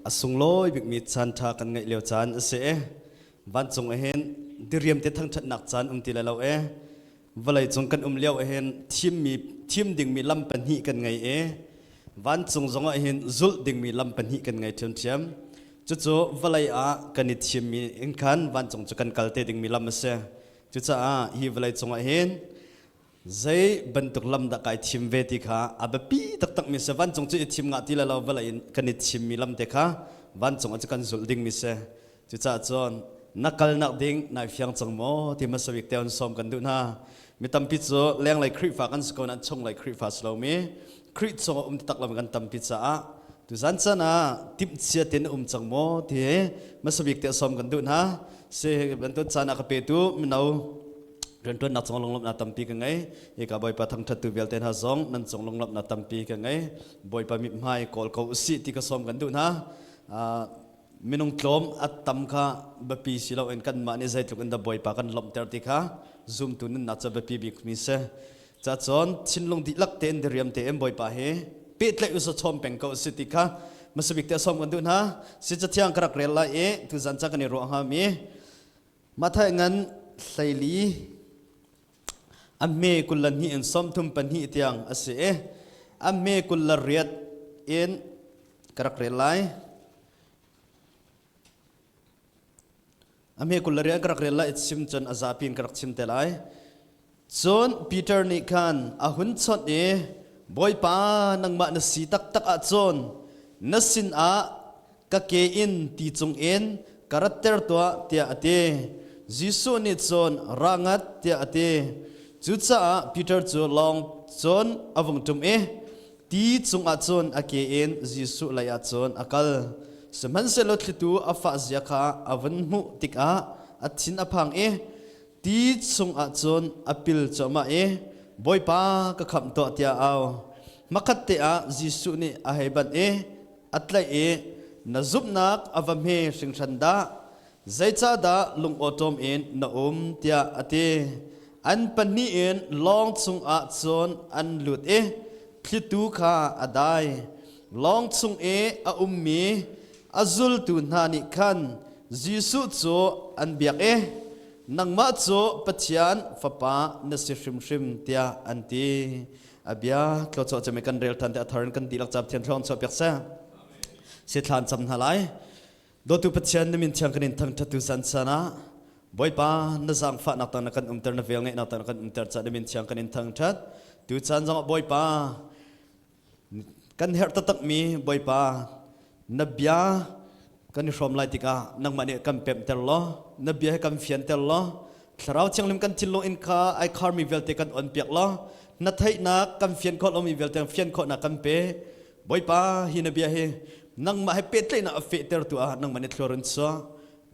A sunglawi bikmi caan ṭha kan ngeih lio caan a si i vancung ah hin diriam te thangṭhatnak caan um ti lai lo e. Vawlei cung kan um lio ah hin thimmi thim dingmi lam pahnih kan ngei i vancung zong ah hin zulh dingmi lam pahnih kan ngei ṭhiamṭhiam. Cucu vawlei ah kan i thimmi in khan vancung cu kan kal te dingmi lam a si. Cucaah hi vawlei cung ah hin zei bantuk lam dah kai thim ve ti kha a biapi taktakmi si. Vancung cu i thim ngah ti lai lo, vawlei in kan i thimmi lam te kha vancung ah cu kan zulh dingmi si. Cucaah cun na kalnak ding nai fiang cang maw ti hmasa bik te on sawm kan duh hna. Mi tampi cu lenglei Khrihfa kan si ko nain chunglei Khrihfa si lomi Khrih chungah um taktak lomi kan tampi caah tuzan caan ah timhcia tein um cang maw ti hmasa bik te sawm kan duh hna. Si bantuk caan ah ka petu mino rianṭuannak cung lunglawmhnak tampi ka ngei. Hika Bawipa thangṭhattu vialte hna zong nan cung lunglawmhnak tampi ka ngei. Bawipa mithmai kawl ko usih ti ka sawm kan duh hna. Minung tlawm a tam kha biapi si loin kanmah nih zeitluk in dah Bawipa kan lawmhter ti kha zumtu nunnak cu biapi bikmi si. Cacun thinlung dihlak tein diriam tein Bawipa hi pehtlaih u chawm peng ko si ti kha hmasabik te sawm kan duh hna. Si cathiang ka rak rel lai i tuzan ca kan i ruah hngami Matthai ngan 14 a hme 22 in 32 tiang a si i a hme 28 in ka rak rel lai. A hme 28 ka rak rel lai i chim cun a zapi in ka rak chim te lai. Cun Peter nih khan a hun chawnh i, Bawipa, nangmah na si taktak ahcun na sinah ka ke in ti cungin ka ratter tuah, tiah a ti. Jesuh nih cun, Ra ngat, tiah a ti. Cucaah Peter cu lawng cun a vung ṭum i ti cungah cun a ke in Jesuh leiah cun a kal. Sihmanhsehlaw thlitu a fah zia kha a vun hmuh tikah a thin a phang i ti chungah cun a pil cuahmah i Bawipa ka khamh tuah tiah a au. Hmakhat te ah Jesuh nih a hei banh i a tlaih i na zumhnak a va hme hringhran dah zeicahdah lungawṭawm in na um tiah a ti. An pahnih in lawng chungah cun an lut i thlitu kha a dai. Lawng chung i a ummi a zultu hna nih khan Jesuh cu an biak i nangmah cu Pathian Fapa na si hrimhrim tiah an ti. A bia thluachuah cem kan rel than te a thar in kan dihlak ca Pathian thluang chuah piak seh. Si thlan cam hna lai. Dawtu Pathian na min thiang kan in thangṭhat tu san san ah Bawipa na zaangfahnak tang na kan umter na vel ngeihnak tang na kan umter ca na min thiang kan in thangṭhat. Tu caan zongah Bawipa Kan herh taktakmi Bawipa, na bia kan i hrawm lai tikah nangmah nih kan pemhter law, na bia hi kan fianter law, Thlarau Thianghlim kan thinlung in kha ai kharmi vialte kan on piak law, na theihnak kan fian khawh lomi vialte fian khawhnak kan pe. Bawipa, hi na bia hi nangmah he pehtlaihnak a fehtertu ah nangmah nih thluar in chuah.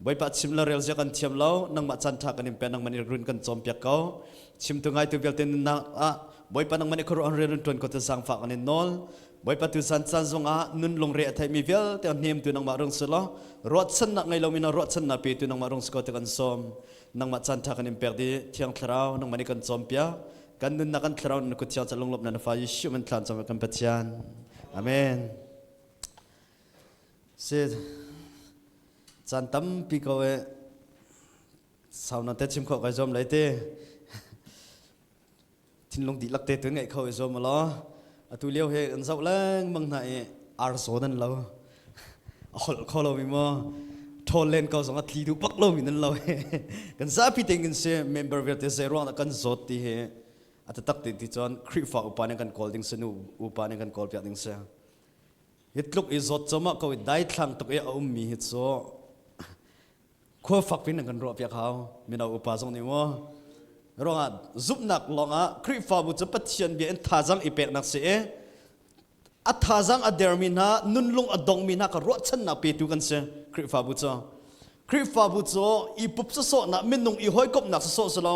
Bawipa chim le rel zia kan thiam lo, nangmah caan ṭha kan in pe, nangmah nih run kan cawmpiak ko. Chimtu ngaitu vialte nunnak ah Bawipa nangmah nih khuaruah rian run ṭuan ko te zaangfah kan in nawl. Bawipa tu zan caan zongah nun lungre a theimi vialte hnemtu nangmah rung si law, ruahchannak ngei lomi na ruahchannak petu nangmah rung si ko te kan sawm. Nangmah caan ṭha kan in pek di Thiang Thlarau nangmah nih kan cawmpiak. Kan nunnak kan thlarau na kut thiang ca lunglawmhnak na fa Jesuh min thlan cawm kan Pathian. Amen. Si caan tampi ko e sau na te chim kho kai zuam lai te thinlung dihlak te tu ngeih kho i zuam law atu lio he an zoh lengmang hna i ar zawn an lo a holh kho lo mi maw ṭhawl len ko zong a tli duh bak lo mi nan lo kan zapi tein kan si member vialte zei ruang dah kan zawt ti hi a taktak ti ti cun Khrihfa upa nih kan kawl ding si nu upa nih kan kawl piak ding si Hi tluk i zawt cawmah ko i daithlang tuk i a ummi hi cu khua fak pin an kan ruah piak hau mino upa zong nih mu ruangah zumhnak lawngah Khrihfabu cu Pathian bia in thazang i peknak si i a thazang a dermi hna nunlung a dongmi hna ka ruahchannak petu kan si Khrihfabu cu Khrihfabu cu i pup sawsawhnak minung i hawikomhnak sawsawh si lo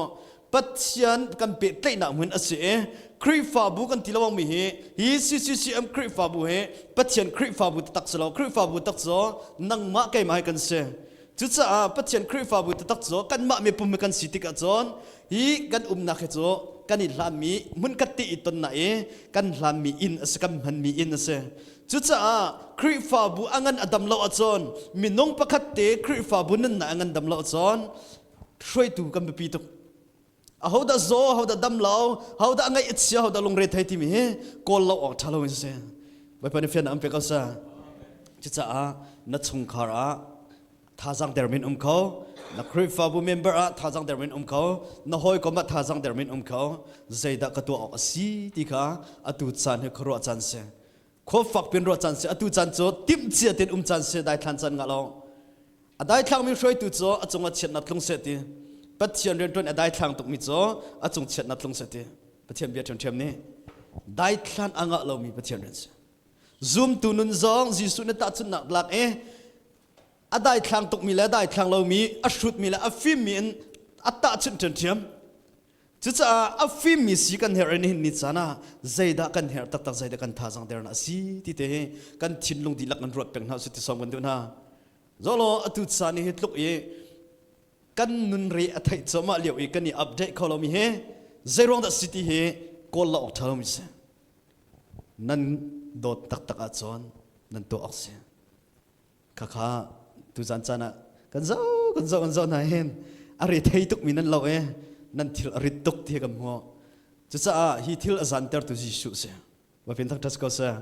Pathian kan pehtlaihnak hmun a si i Khrihfabu kan ti lawangmi hi hi CCCM Khrihfabu hi Pathian Khrihfabu taktak si lo Khrihfabu tak cu nangmah keimah hi kan si cucaah Pathian Khrihfabu taktak cu kanmah mipum hi kan si tikah cun hi kan umnak hi cu kan i hlanmi hmunkhat te i tonnak i kan hlanmi inn a si kan hmanmi inn a si. Cucaah Khrihfabu a ngan a dam lo ahcun minung pakhat te Khrihfabu nunnak a ngan dam lo ahcun hruaitu kan biapi tuk. Ahodah zaw, ahodah dam lo, ahodah ngaih a chia, ahodah lungre thei timi hi kawl lo awk ṭha lo in si. Bawipa nih fiannak an pek ko sa. Cucaah na chungkhar ah Thazang dermin um kho. Na Khrihfabu member ah thazang dermin um kho. Na hawikom ah thazang dermin um kho. Zeidah ka tuah awk a si ti kha atu caan hi khuaruah caan si. Khua fak pin ruah caan si. Atu caan cu timh cia tein um caan si daithlan caan ngah lo. A daithlangmi hruaitu cu a cungah chiatnak tlung seh ti. Pathian rianṭuan a daithlang tukmi cu a cung chiatnak tlung seh ti. Pathian bia ṭhiamṭhiam nih daithlan a ngah lomi Pathian rian si. Zumtu nun zong Jesuh nih tahchunhnak lak i a daithlang tukmi le daithlang lomi a hrutmi le a fimmi in a tahchunh ṭhiamṭhiam. Cucaah a fimmi si kan herh in nihin ni caan ah zeidah kan herh taktak zeidah kan thazaang dernak a si ti te hi kan thinlung dihlak in ruat peng hna usih ti sawm kan duh hna. Zolo atu caan hi tluk i kan nun re a theih cuahmah lio i kan i update kho lomi hi zeiruang dah si ti hi kawl lo awk ṭha lomi si. Nan dawt taktak ahcun nan tuah awk si. Khakha tuzan caan ah kan zoh kan zoh kan zoh hna hin a re thei tukmi nan lo e nan thil a rit tuk ti kan hmuh. Cucaah hi thil a zantertu Jesuh si. Wapin thak ṭas ko seh.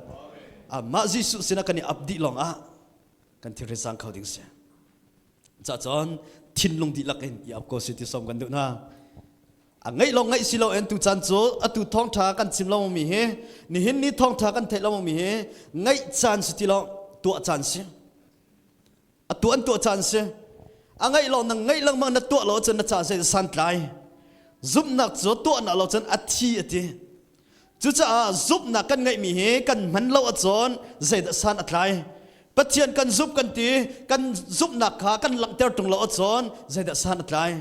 Amah Jesuh sinah kan i ap dih lawng ah kan thil rit sang kho ding si. Cacun thinlung dihlak in i ap ko si ti som kan duh hna. A ngaih lawng ngaih si lo en tu caan cu atu thawngṭha kan chim lo mi hi nihin ni thawngṭha kan theih lo mi hi ngaih caan si ti lo tuah caan si. Atu an tuah caan si. A ngaih lo nang ngaih lengmang na tuah lo cun na ca zei santlai. Zumhnak cu tuah nak lo cun a thi a ti. Cucaah zumhnak kan ngeihmi hi kan hman lo ahcun zeidah san a tlai? Pathian kan zumh kan ti, kan zumhnak kha kan langhter ṭung lo ahcun zeidah san a tlai?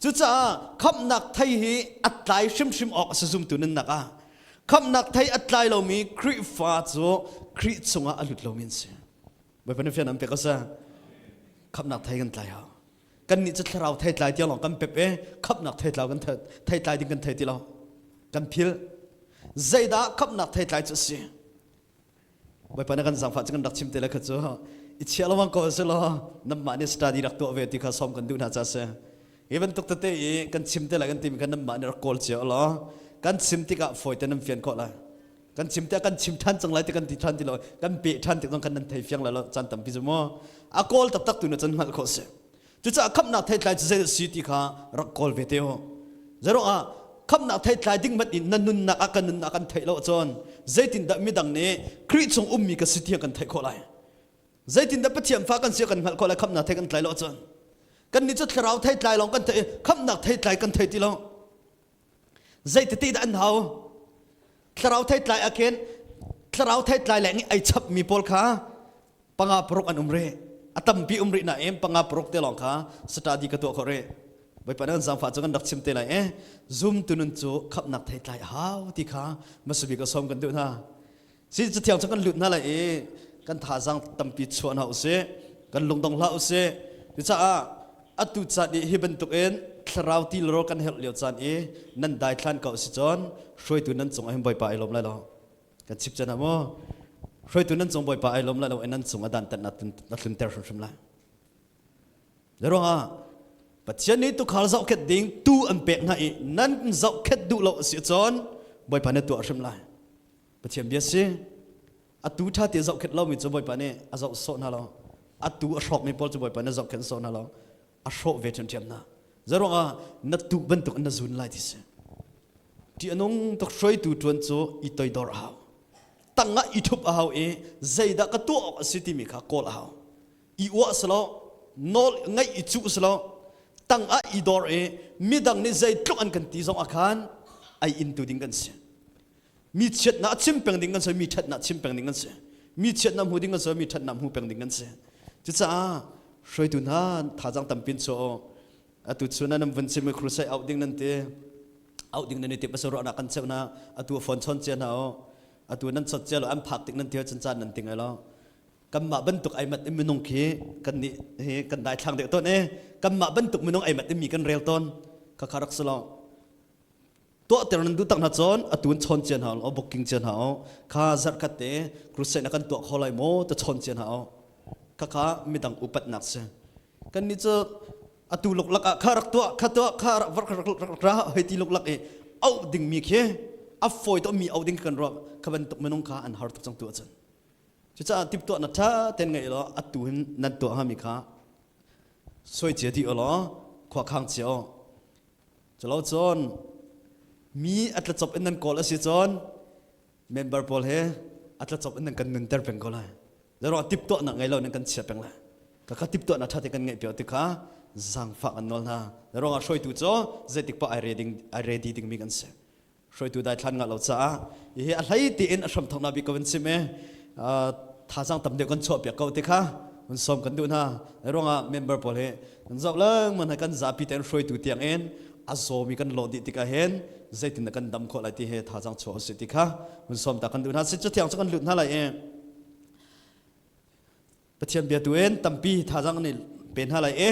Cucaah khamhnak thei hi a tlai hrimhrim awk a si zumtu nunnak ah. Khamhnak thei a tlai lomi Khrihfa cu Khrih chungah a lut lomi an si. Bawipa nih fian an pek a si. Khamhnak thei kan tlai hau. Kannih cu thlarau theitlai tiang lawng kan pep i khamhnak theitlai kan theitlai ding kan thei ti lo. Kan phil. Zeidah khamhnak theitlai cu a si? Bawipa na kan zaangfah cu kan rak chim te le kha cu i chia lawang ko si law nanmah nih study rak tuah ve ti kha sawm kan duh hna ca si. Hi bantuk tete i kan chim te lai kan timi kha nanmah nih rak kawl cio law kan chim tikah fawi te nan fian khawh lai. Kan chim te kan chim ṭhan cang lai ti kan ti ṭhan ti lo kan pe ṭhan tik zong kan nan thei fiang lai lo caan tampi cu mu a kawl taktak tu na cun hngalh khawh si. Cucaah khamhnak theitlai cu zei si ti kha rak kawl ve te u. Zeruang ah khamhnak theitlai ding hmanh in na nunnak ah kan nunnak kan theih lo ahcun zeitindah midang nih Khrih chung ummi ka si ti kan theih khawh lai. Zeitindah Pathian fa kan si kan hngalh khawh lai khamhnak thei kan tlai lo ahcun. Kannih cu thlarau theitlai lawng kan theih i khamhnak theitlai kan thei ti lo. Zeitete dah an hau? Thlarau theitlai ah khin thlarau theitlai leng i ei chapmi pawl kha panga paruk an um rih. A tampi um rih nain panga paruk te lawng kha study ka tuah khawh rih. Bawipa nan zaangfah cu kan rak chim te lai e. Zumtu nun cu khamhnak theitlai a hau ti kha hmasabik a sawm kan duh hna. Si cathiang cu kan lut hna lai i kan thazaang tampi chuah hna usih. Kan lungdong hlah usih. Cucaah atu caan i hi bantukin thlarau ti le rawl kan herh lio caan i nan daithlan ko si cun hruaitu nan cung ah hin Bawipa ai lawm lai lo. Kan chip chan ah mu. Hruaitu nan cung Bawipa ai lawm lai lo i nan cung a dantat na tlunter hrimhrim lai. Ruangah Pathian nih tuukhal zohkhenh ding tuu an pek hna i nan zohkhenh duh lo a si cun Bawipa nih tuah hrim lai. Pathian bia si. Atu ṭha te zohkhenh lomi cu Bawipa nih a zoh sawh hna lo. Atu a hrawkmi pawl cu Bawipa nih a zohkhenh sawh hna lo. A hrawh ve ṭhiamṭhiam hna. Zeruangah na tuh bantuk in na zun lai ti si. Ṭih a nung tuk hruaitu ṭuan cu i toidor a hau. Tangah i ṭhup a hau i zeidah ka tuah awk a si timi kha kawl a hau. I uah si lo, nawl ngaih i cuh si lo, tangah i dor i midang nih zeitluk an kan ti zong ah khan ai intu ding kan si. Mi chiatnak chim peng ding kan si, mi ṭhatnak chim peng ding kan si. Mi chiatnak hmu ding kan si, mi ṭhatnak hmu peng ding kan si. Cucaah hruaitu hna thazaang tampin chuah atu chun nan vun chim i crusade auh ding nan ti auh ding nan i timh a si ruahnak kan cheuh hna atu phone chawn cia hna u atu nan chawt cia lo an phak tik nan ti cun caan nan ting ai lo kanmah bantuk ai mat in minung khi kan nih hi kan daithlang deuh tawn e kanmah bantuk minung ai mat in mi kan rel tawn kha kha rak si lo. Tuahter nan duh tak hna cun atu in chawn cia hna u, booking cia hna u. Kha zarhkhat te crusade na kan tuah kho lai maw ta chawn cia hna u. Khakha midang upatnak si. Kan nih cu atu luklak ah kha rak tuah, kha tuah, kha rak rak rak ra hei ti luklak i auh dingmi khi a fawi to mi auh ding kan ruah kha bantuk minung kha an har tuk cang tu ahcun. Cucaah timhtuahnak ṭha tein ngeih law atu hin nan tuah hngami kha soi cia dih u law khua khang cia u. Culo cun mi a tlacop in nan kawl a si cun member pawl he a tlacop in nan kan nunter peng ko lai. Zeruang timhtuahnak ngei lo nan kan chia peng lai. Kha timhtuahnak ṭha tein kan ngeih piak tikha zaangfah kan nawl hna. Zeruang ah hruaitu cu zeitik paoh ai ready ai ready dingmi kan si. Hruaitu daithlan ngah lo caah hihi a hlei tiin a hramthoknak bik ko van chim i thazaang tam deuh kan chuah piak ko ti kha hun sawm kan duh hna. Ruangah member pawl hi kan zoh lengmang hna kan zapi tein hruaitu tiang in a zawmi kan lawh dih tikah hin zeitin dah kan dam khawh lai ti hi thazaang chuah usih ti kha hun sawm ta kan duh hna. Si cu thiang cu kan lut hna lai i Pathian bia tu in tampi thazaang nih pe hna lai i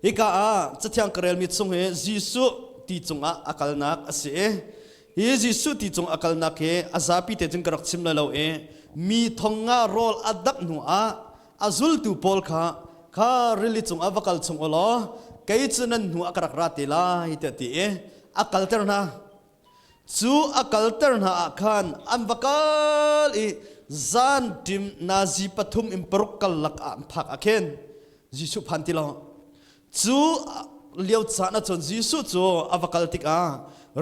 hika ah cathiang ka relmi chung hi Jesuh ti cungah a kalnak a si i hi Jesuh ti cung a kalnak hi a zapi te cun ka rak chim lai lo i mi thong nga rawl a dangh hnu ah a zultu pawl kha kha rili cungah va kal chung u law kei cu nan hnu ah ka rak ra te lai tiah ti i a kalter hna. Cu a kalter hna ah khan an va kal i zan ṭim nazi pathum in paruk karlak ah an phak ah khin Jesuh phan ti lo. Cu lio caan ah cun Jesuh cu a va kal tikah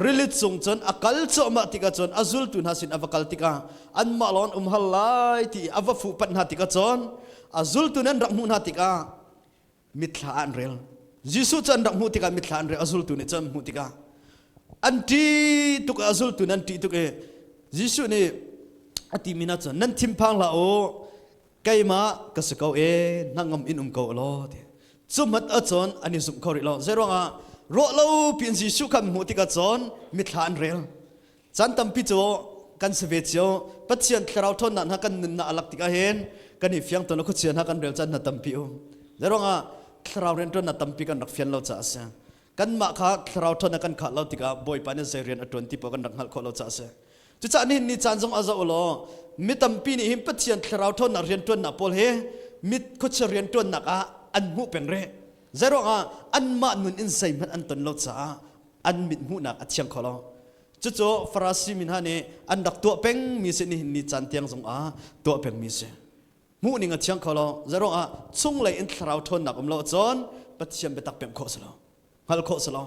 rili cung cun a kal cuahmah tikah cun a zultu hna sin a va kal tikah anmah lawng an um hal lai ti a va fuhpanh hna tikah cun a zultu nih an rak hmuh hna tikah mithla ah an rel. Jesuh cu an rak hmuh tikah mithla an rel, a zultu nih cun an hmuh tikah an ṭih tuk a zultu nih an ṭih tuk i Jesuh nih a timi hna cu nan thinphang hlah u keimah ka si ko e hnangam in um ko law ti cu hmat ahcun an i zumh kho rih lo zeiruangah ruah lo piin Jesuh kha an hmuh tikah cun mithla an rel Caan tampi cu kan si ve cio. Pathian thlarau ṭhawnnak hna kan nunnak a lak tikah hin kan i fiang tawn lo khuachia hna kan rel caan hna tampi um. Zeiruangah thlarau rianṭuannak tampi kan rak fian lo caah a si. Kanmah kha thlarau ṭhawnnak kan khah lo tikah Bawipa nih zei rian a ṭuan ti paoh kan rak hngalh khawh lo caah a si. Cucaah nihin ni caan zong ah zoh u law mi tampi nih hin Pathian thlarau ṭhawnnak rianṭuannak pawl hi mit khuachia rianṭuannak ah an hmuh peng rih. Zeiruangah anmah nun in zeihmanh an ton lo caah an mit hmuhnak a thiang kho lo. Cucu Farasi mi hna nih an rak tuah pengmi si nihin ni caan tiang zong ah tuah pengmi si. Hmuh ning a thiang kho lo. Zeruang ah chunglei in thlarau ṭhawnnak um lo cun Pathian biatak pemh khawh si lo. Hngalh khawh si lo.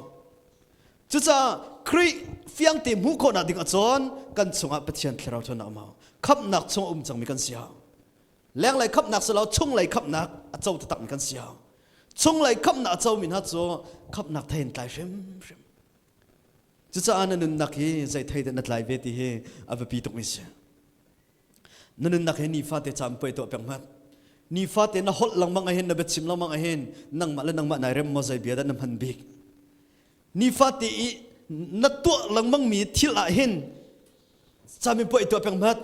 Cucaah Khrih fiangte hmuh khawhnak ding ahcun kan chungah Pathian thlarau ṭhawnnak um hau. Khamhnak chung a um cangmi kan si hau. Lenglei khamhnak si lo chunglei khamhnak a co taktakmi kan si hau. Chunglei khamhnak a comi hna cu khamhnak thei in tlai hrimhrim. Cucaah na nunnak hi zei thei dah na tlai ve ti hi a biapi tukmi si. Na nunnak hi nifate caan puai tuah peng hmanh. Nifate na holh lengmang ahhin na biachim lengmang ahhin nangmah le nangmah nai rem maw zei bia dah na hman bik. Nifate i na tuah lengmangmi thil ahhin caan puai tuah peng hmanh.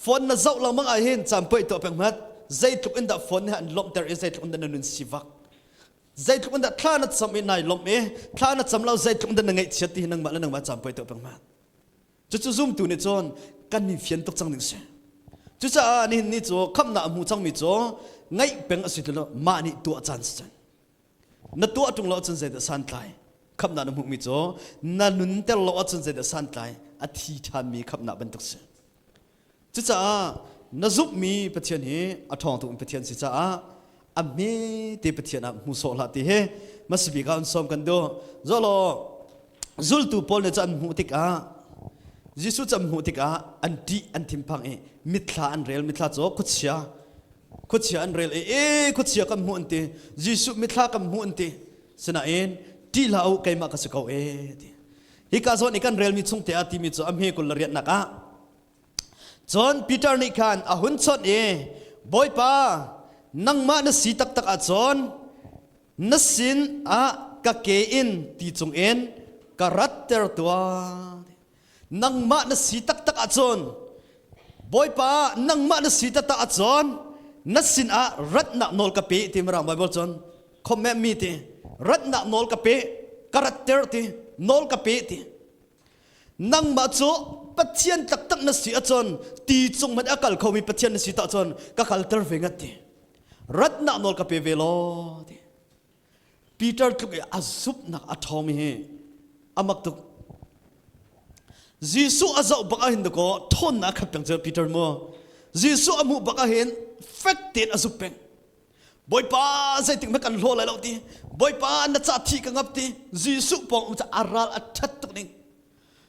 Phone na zoh lengmang ahhin caan puai tuah peng hmanh. Zeitluk in dah phone nih an lawmhter i zeitluk in dah na nun sivak. Zeitluk in dah thla na cam i nai lawmh i thla na cam lo zeitluk in dah na ngaihchiat ti hi nangmah le nangmah caan poi tuah peng hmanh. Cucu zumtu nih cun kan ni fian tuk cang ding si. Cucaah nihin ni cu khamhnak a hmu cangmi cu ngaih peng a si ti lo mah nih tuah caan si cang. Na tuah ṭung lo ahcun zeidah santlai? Khamhnak na hmuhmi cu na nunter lo ahcun zeidah santlai? A thi ṭhanmi khamhnak bantuk si. Cucaah na zumhmi Pathian hi a ṭhawng tuk in Pathian si caah a hmete Pathian ah hmu sawh hlah ti hi hmasabik ah an sawm kan duh. Zolaw zultu pawl nih cu an hmuh tikah Jesuh cu an hmuh tikah an ṭih an thinphang i mithla an rel mithla cu khuachia khuachia an rel i e khuachia kan hmuh an ti Jesuh mithla kan hmuh an ti sinain ṭih hlah u keimah ka si ko e ti hika zawn i kan relmi chung te ah timi cu a hme kul le riatnak ah Cun Peter nih khan a hun chawnh i, Bawipa, nangmah na si taktak ahcun na sin ah ka ke in ti cungin ka ratter tuah. Nangmah na si taktak ahcun, Bawipa, nangmah na si taktak ahcun na sin ah ratnak nawl ka pe ti Mirang Bible cun comment mi ti ratnak nawl ka pe ka ratter ti nawl ka pe ti. Nangmah cu Pathian taktak na si ahcun ti cung hmanh a kal khomi Pathian na si tah cun ka kalter ve ngat ti. Ratnak nawl ka pe ve law ti. Peter tluk i a zumhnak a ṭhawngmi hi a mak tuk. Jesuh a zoh bak ahhin dakaw ṭhawnnak a khat peng cu Peter mu. Jesuh a hmuh bak ahhin fek tein a zumh peng. Bawipa zeitik hmanh kan hlaw lai lo ti. Bawipa na ca thi ka ngap ti. Jesuh pawng um cu a ral a ṭhat tuk ning.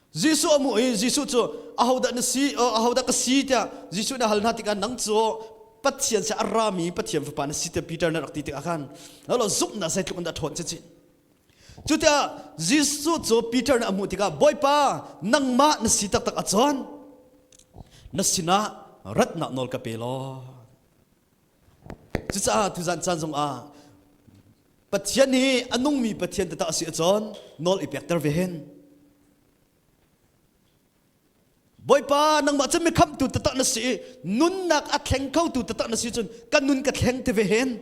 Jesuh a hmuh i Jesuh cu ahodah na si ahodah ka si tiah Jesuh nih a hal hna tikah nang cu Pathian sin a rami Pathian fapa na si tiah Peter nih a rak ti tikah khan lo zumhnak zeitluk in dah ṭhawn chinchin. Cutikah Jesuh cu Peter nih a hmuh tikah Bawipa nangmah na si taktak ahcun na sinah ratnak nawl ka pe law. Cucaah tuzan caan zongah Pathian hi a nungmi Pathian taktak a si ahcun nawl i pekter ve hen. Bawipa nangmah cu mikhamtu taktak na si i nunnak a thleng khotu taktak na si cun ka nun ka thleng te ve hen.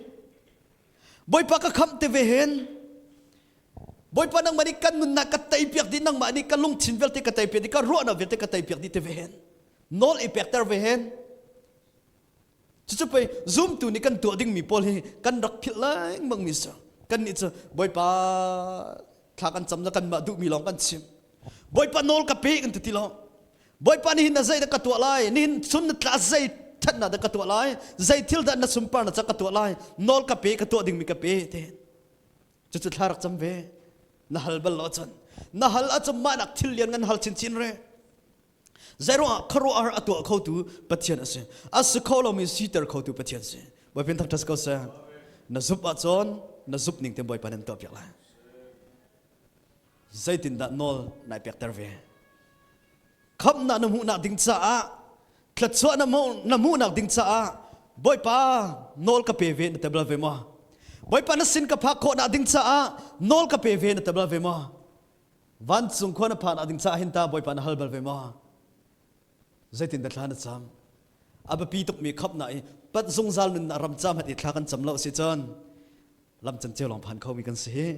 Bawipa ka khamh te ve hen. Bawipa nangmah nih kan nunnak ka teipiak dih nangmah nih ka lungthin vialte ka teipiak dih ka ruahnak vialte ka teipiak dih te ve hen. Nawl i pekter ve hen. Cucu pei zumtu nih kan tuah dingmi pawl hi kan rak philh lengmang mi si. Kannih cu Bawipa thla kan cam na kanmah duhmi lawng kan chim. Bawipa nawl ka pe kan ti ti lo. Bawipa nihin na zei dah ka tuah lai? Nihin chun na tla zei thatnak dah ka tuah lai? Zei thil dah na sunpar na ca ka tuah lai? Nawl ka pe ka tuah dingmi ka pe te. Cucu thla rak cam ve. Na hal bal lo cun. Na hal ahcun mah nak thil lian ngan hal chinchin re. Zeiruangah khuaruahhar a tuah khotu Pathian a si. A si kho lomi siter khotu Pathian si. Bawipa thangṭhat ko seh. Na zumh ahcun na zumh ning tein Bawipa nan tuahpiak lai. Zeitindah nawl nai pekter ve? Khamhnak na hmuhnak ding caah, thluachuah na hmuhnak ding caah Bawipa nawl ka pe ve na ti bal ve maw? Bawipa na sin ka phak khawhnak ding caah nawl ka pe ve na ti bal ve maw? Vancung khua na phan ah ding caah hin ta Bawipa na hal bal ve maw? Zeitin dah thla na cam? A biapi tukmi khamhnak i pat zungzal nunnak ram ca hmanh i thla kan cam lo si cun lam canceu lawng phan khomi kan si hi.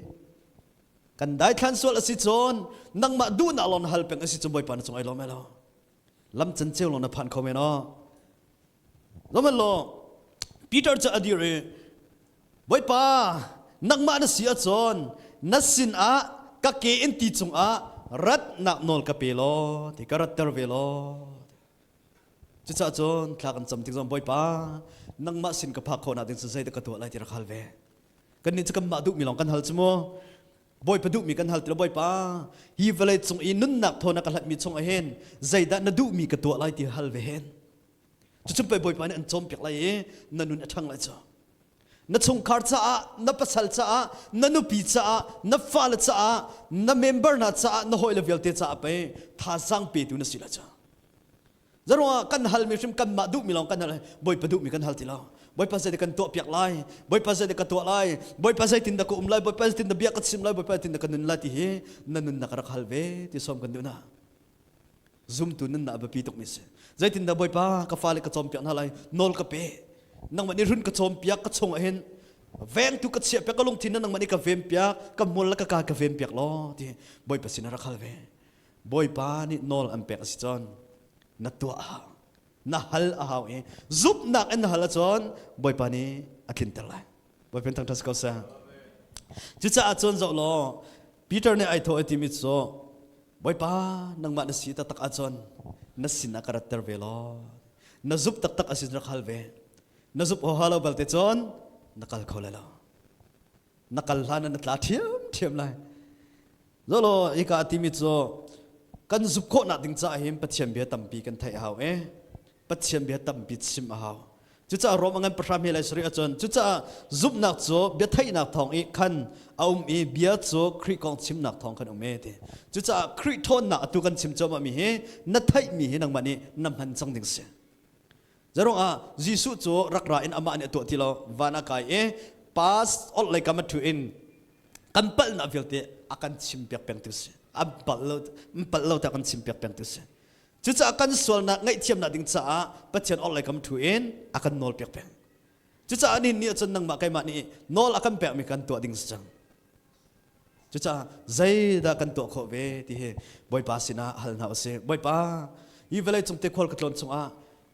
Kan daithlan sual a si cun nangmah duhnak lawng na hal peng a si cun Bawipa na cung ai lawm lai lo. Lam canceu lawng na phan kho men aw. Zohhmanh law, Peter cu a dir i, Bawipa, nangmah na si ahcun na sinah ka ke in ti cungah ratnak nawl ka pe law ti ka ratter ve law. Cucaah cun thla kan cam tik zong Bawipa, nangmah sin ka phak khawhnak ding cu zeidah ka tuah lai ti rak hal ve. Kannih cu kanmah duhmi lawng kan hal cu mu. Bawipa duhmi kan hal ti lo Bawipa, hi vawlei cung i nunnak thaw na ka hlatmi chung ah hin zeidah na duhmi ka tuah lai ti hal ve hen. Cucu pei Bawipa nih an cawnpiak lai i na nun a ṭhang lai cu. Na chungkhar caah, na pasal caah, na nupi caah, na fale caah, na member hna caah, na hawile vialte caah pei thazaang petu na si lai cu. Zaruangah kan halmi hrim kanmah duhmi lawng kan hal Bawipa duhmi kan hal ti lo. Bawipa zeidah kan tuah piak lai? Bawipa zeidah ka tuah lai? Bawipa zeitin dah ka um lai? Bawipa zeitin dah bia ka chim lai? Bawipa zeitin dah ka nun lai ti hi na nunnak rak hal ve ti sawm kan duh na. Zumtu nunnak a biapi tukmi si. Zeitindah Bawipa ka fale ka cawnpiak hna lai? Nawl ka pe. Nangmah nih run ka cawnpiak ka chungah hin vengtu ka chiahpiak ka lungthin na nangmah nih ka venpiak ka hmul le ka ka ka venpiak law ti Bawipa sin rak hal ve. Bawipa nih nawl an pek a si cun na tuah a hau. Na hal a hau i zumhnak in na hal ahcun Bawipa nih a tlinter lai. Bawipa thangṭhat si ko seh. Cucaah cun zoh law Peter nih ai thawh i timi cu Bawipa nangmah na si taktak ahcun na sinah ka ratter ve law na zumh taktak a si rak hal ve na zumh oha lo balte cun na kal kho lai lo na kal hlan ah na tla ṭhiamṭhiam lai Zolo hika a timi cu kan zumh khawhnak ding caah hin Pathian bia tampi kan theih a hau i Pathian bia tampi chim a hau. Cucaah Rom a ngan pahra hme lai sarih ahcun cucaah zumhnak cu bia theihnak thawng i khan a um i bia cu Khrih kong chimnak thawng khan um e ti. Cucaah Khrih ṭhawnnak atu kan chim cuahmah mi hi na theihmi hi nangmah nih na hman cang ding si. Zeruangah Jesuh cu rak ra in amah nih a tuah ti lo van a kai i pass olh lei kam a ṭhu in kan palhnak vialte a kan chimpiak peng tu si. An palh lo palh lo tiah kan chimpiak peng tu si. Cucaah kan sualnak ngaihthiamnak ding caah Pathian orhlei kam ṭhu in a kan nawlpiak peng. Cucaah nihin ni ahcun nangmah keimah nih nawl a kan pekmi kan tuah ding si cang. Cucaah zeidah kan tuah khawh ve ti hi Bawipa sinah hal hna usih. Bawipa, hi vawlei cung te khual ka tlawn chungah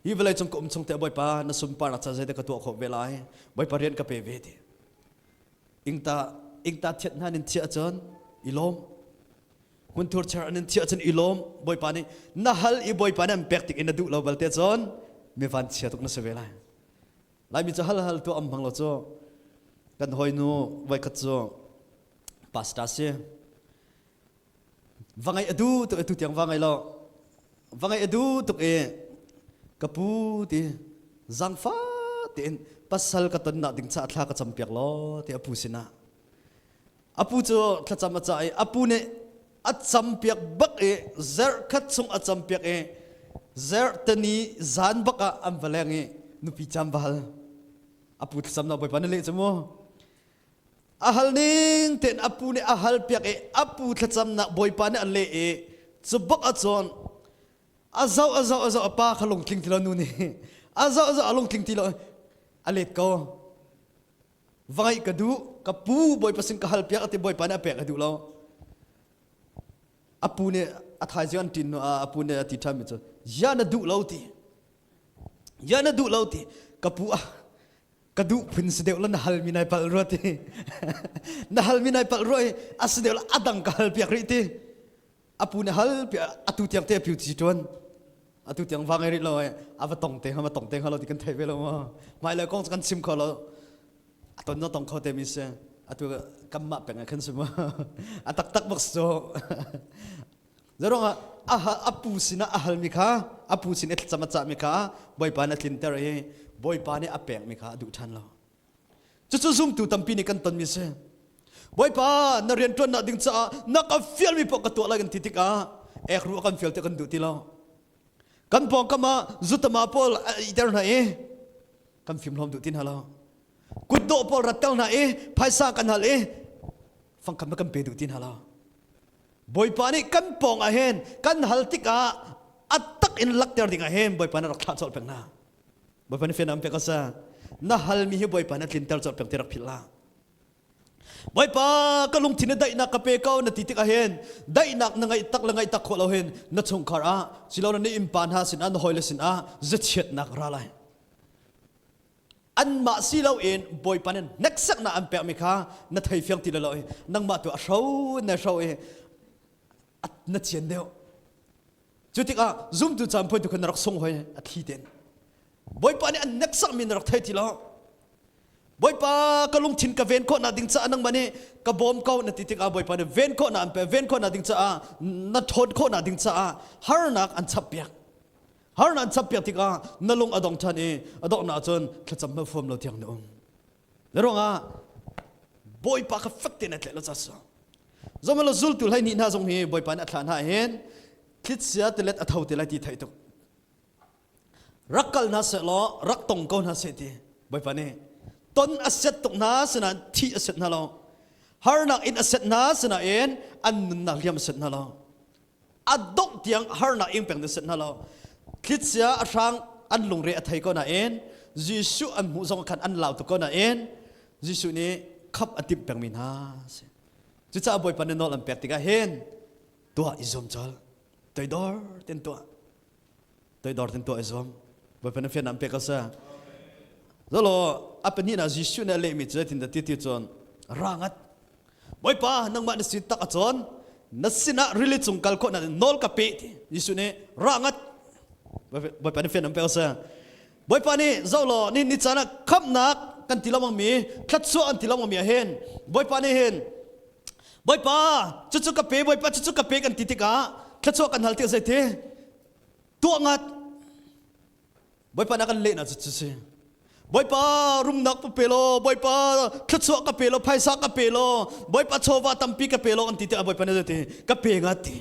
hi vawlei cung ka um chung te Bawipa na sunparnak ca zeidah ka tuah khawh ve lai? Bawipa rian ka pe ve ti. Ingta ingta thiat hna nin thiah cun i lawm. Hmunthur cher an in thiah cun i lawm. Bawipa nih na hal i Bawipa nih an pek tik in na duh lo balte cun mi van chia tuk na si ve lai. Laimi cu hal hal tuah am hmang lo cu kan hawinu voikhat cu pastor si va ngeih a duh tuk i tu tiang va ngei lo va ngeih a duh tuk i ka pu ti zangfa tein pasal ka ton nak ding caah thla ka campiak law ti a pu sinah A pu cu thlacam a cah i a pu nih a campiak bak i zerh khat chung a campiak i zerh tani zan bak ah an va leng i nupi cam va hal. A pu thlacamnak Bawipa na leh cu mu. A hal ning tein a pu nih a hal piak i a pu thlacamnak Bawipa nih a leh i cu bak ah cun a zoh a zoh a zoh a pa kha lungtling ti lo nu nih a zoh a zoh a lungtling ti lo a let ko. Va ngeih ka duh ka pu bawipa sin ka hal piak ati bawipa nih a pek a duh lo a pu nih a thaizing an ṭin hnu ah a pu nih a ti ṭhan mi cu ya na duh lo ti ya na duh lo ti ka pu ah ka duh phun si deuh lo na hal mi nai palh rua ti na hal mi nai palh rua i a si deuh lo a dang ka hal piak rih ti a pu nih hal piak atu tiang te a piu ci ṭuan atu tiang va ngei rih lo ai a va tong te va tong te lo ti kan thei ve lo ma hmailei kong kan chim kho lo a ton na tong kho te mi si atu kanmah peng ah khan si mu a taktak bak so Zarong ah a pu sinah a halmi kha a pu sin i thlacam a cahmi kha Bawipa nih a tlinter i Bawipa nih a pekmi kha a duh ṭhan lo. Cucu zumtu tampi nih kan tonmi si. Bawipa na rianṭuannak ding caah na ka fialmi paoh ka tuah lai kan ti tikah ekru a kan fial ti kan duh ti lo. Kan pawngkam ah zutama pawl a iter hna i kan fimhlawm duh ti hna lo. Kutdawh pawl ratter hna i phaisa kan hal i fangkhat na kan pe duh ti hna lo. Bawipa nih kan pawng ah hin kan hal tikah a tak in lakter ding ah hin Bawipa nih rak thlah colh peng hna. Bawipa nih fian pek asa. Na halmi hi Bawipa nih tlinter colh peng ti rak philh hlah. Bawipa ka lungthin i daihnak ka pe ko na ti tikah hin daihnak na ngeih tak le ngeih tak khawh lo hin na chungkhar ah silo na innpa hna sinah na hawile sinah zachiatnak ra lai. Anmah si loin Bawipa nih hneksaknak an pekmi kha na thei fiang ti lo i nangmah tu a hro na hro i na cian deuh. Cu tikah zumtu caan phuan tu kha na rak sung hoi a thli ten. Bawipa nih an hneksakmi na rak thei ti lo. Bawipa ka lungthin ka ven khawhnak ding caah nangmah nih ka bawm ko na ti tikah Bawipa nih ven khawhnak an pe ven khawhnak ding caah na ṭhawn khawhnak ding caah harnak an chap piak. Harnak an chap piak tikah na lung a dong ṭhan i a donghnak cun thlacam hna fuam lo tiang na um. Na ruangah Bawipa kha fek tein a tlaih lo ca si. Zomalo zultu hlei hnih hna zong hi Bawipa nih a thlah hna hin thlichia tilet a tho te lai ti theih tuk. Rak kal hna seh law rak tong ko hna seh ti Bawipa nih ton a set tuk hna sinain thih a set hna lo. Harnak in a set hna sinain an nunnak liam a set hna lo. A dongh tiang harnak ing peng na set hna lo. Thlichia a hrang an lungre a thei ko nain Jesuh an hmuh zong khan an lau tuk ko nain Jesuh nih khap a timh pengmi hna si. Cucaah Bawipa nih nawl an pek tikah hin tuah i zuam colh. Toidor ten tuah. Toidor ten tuah i zuam. Bawipa na fian an pek a si. Zolo a pahnihnak Jesuh nih a lehmi cu zeitin dah ti ti cun ra ngat. Bawipa nangmah na si tak a cawn na sinah rili cung kal khawh na nawl ka pe ti. Jesuh nih ra ngat. Bawipa na fian an pek a si. Bawipa nih zoh law ni ni caan ah khamhnak kan ti lengmang mi thlatsuah an ti lengmang mi ah hin Bawipa nih hin Bawipa cucu ka pe Bawipa cucu ka pe kan ti tikah thluachuah kan hal tik zeiti tuah ngat Bawipa na kan lehna cu cu si Bawipa rumnak pa pe law Bawipa thluachuah ka pe law phaisa ka pe law Bawipa chawva tampi ka pe law kan ti tikah Bawipa nih zeiti ka pe ngat ti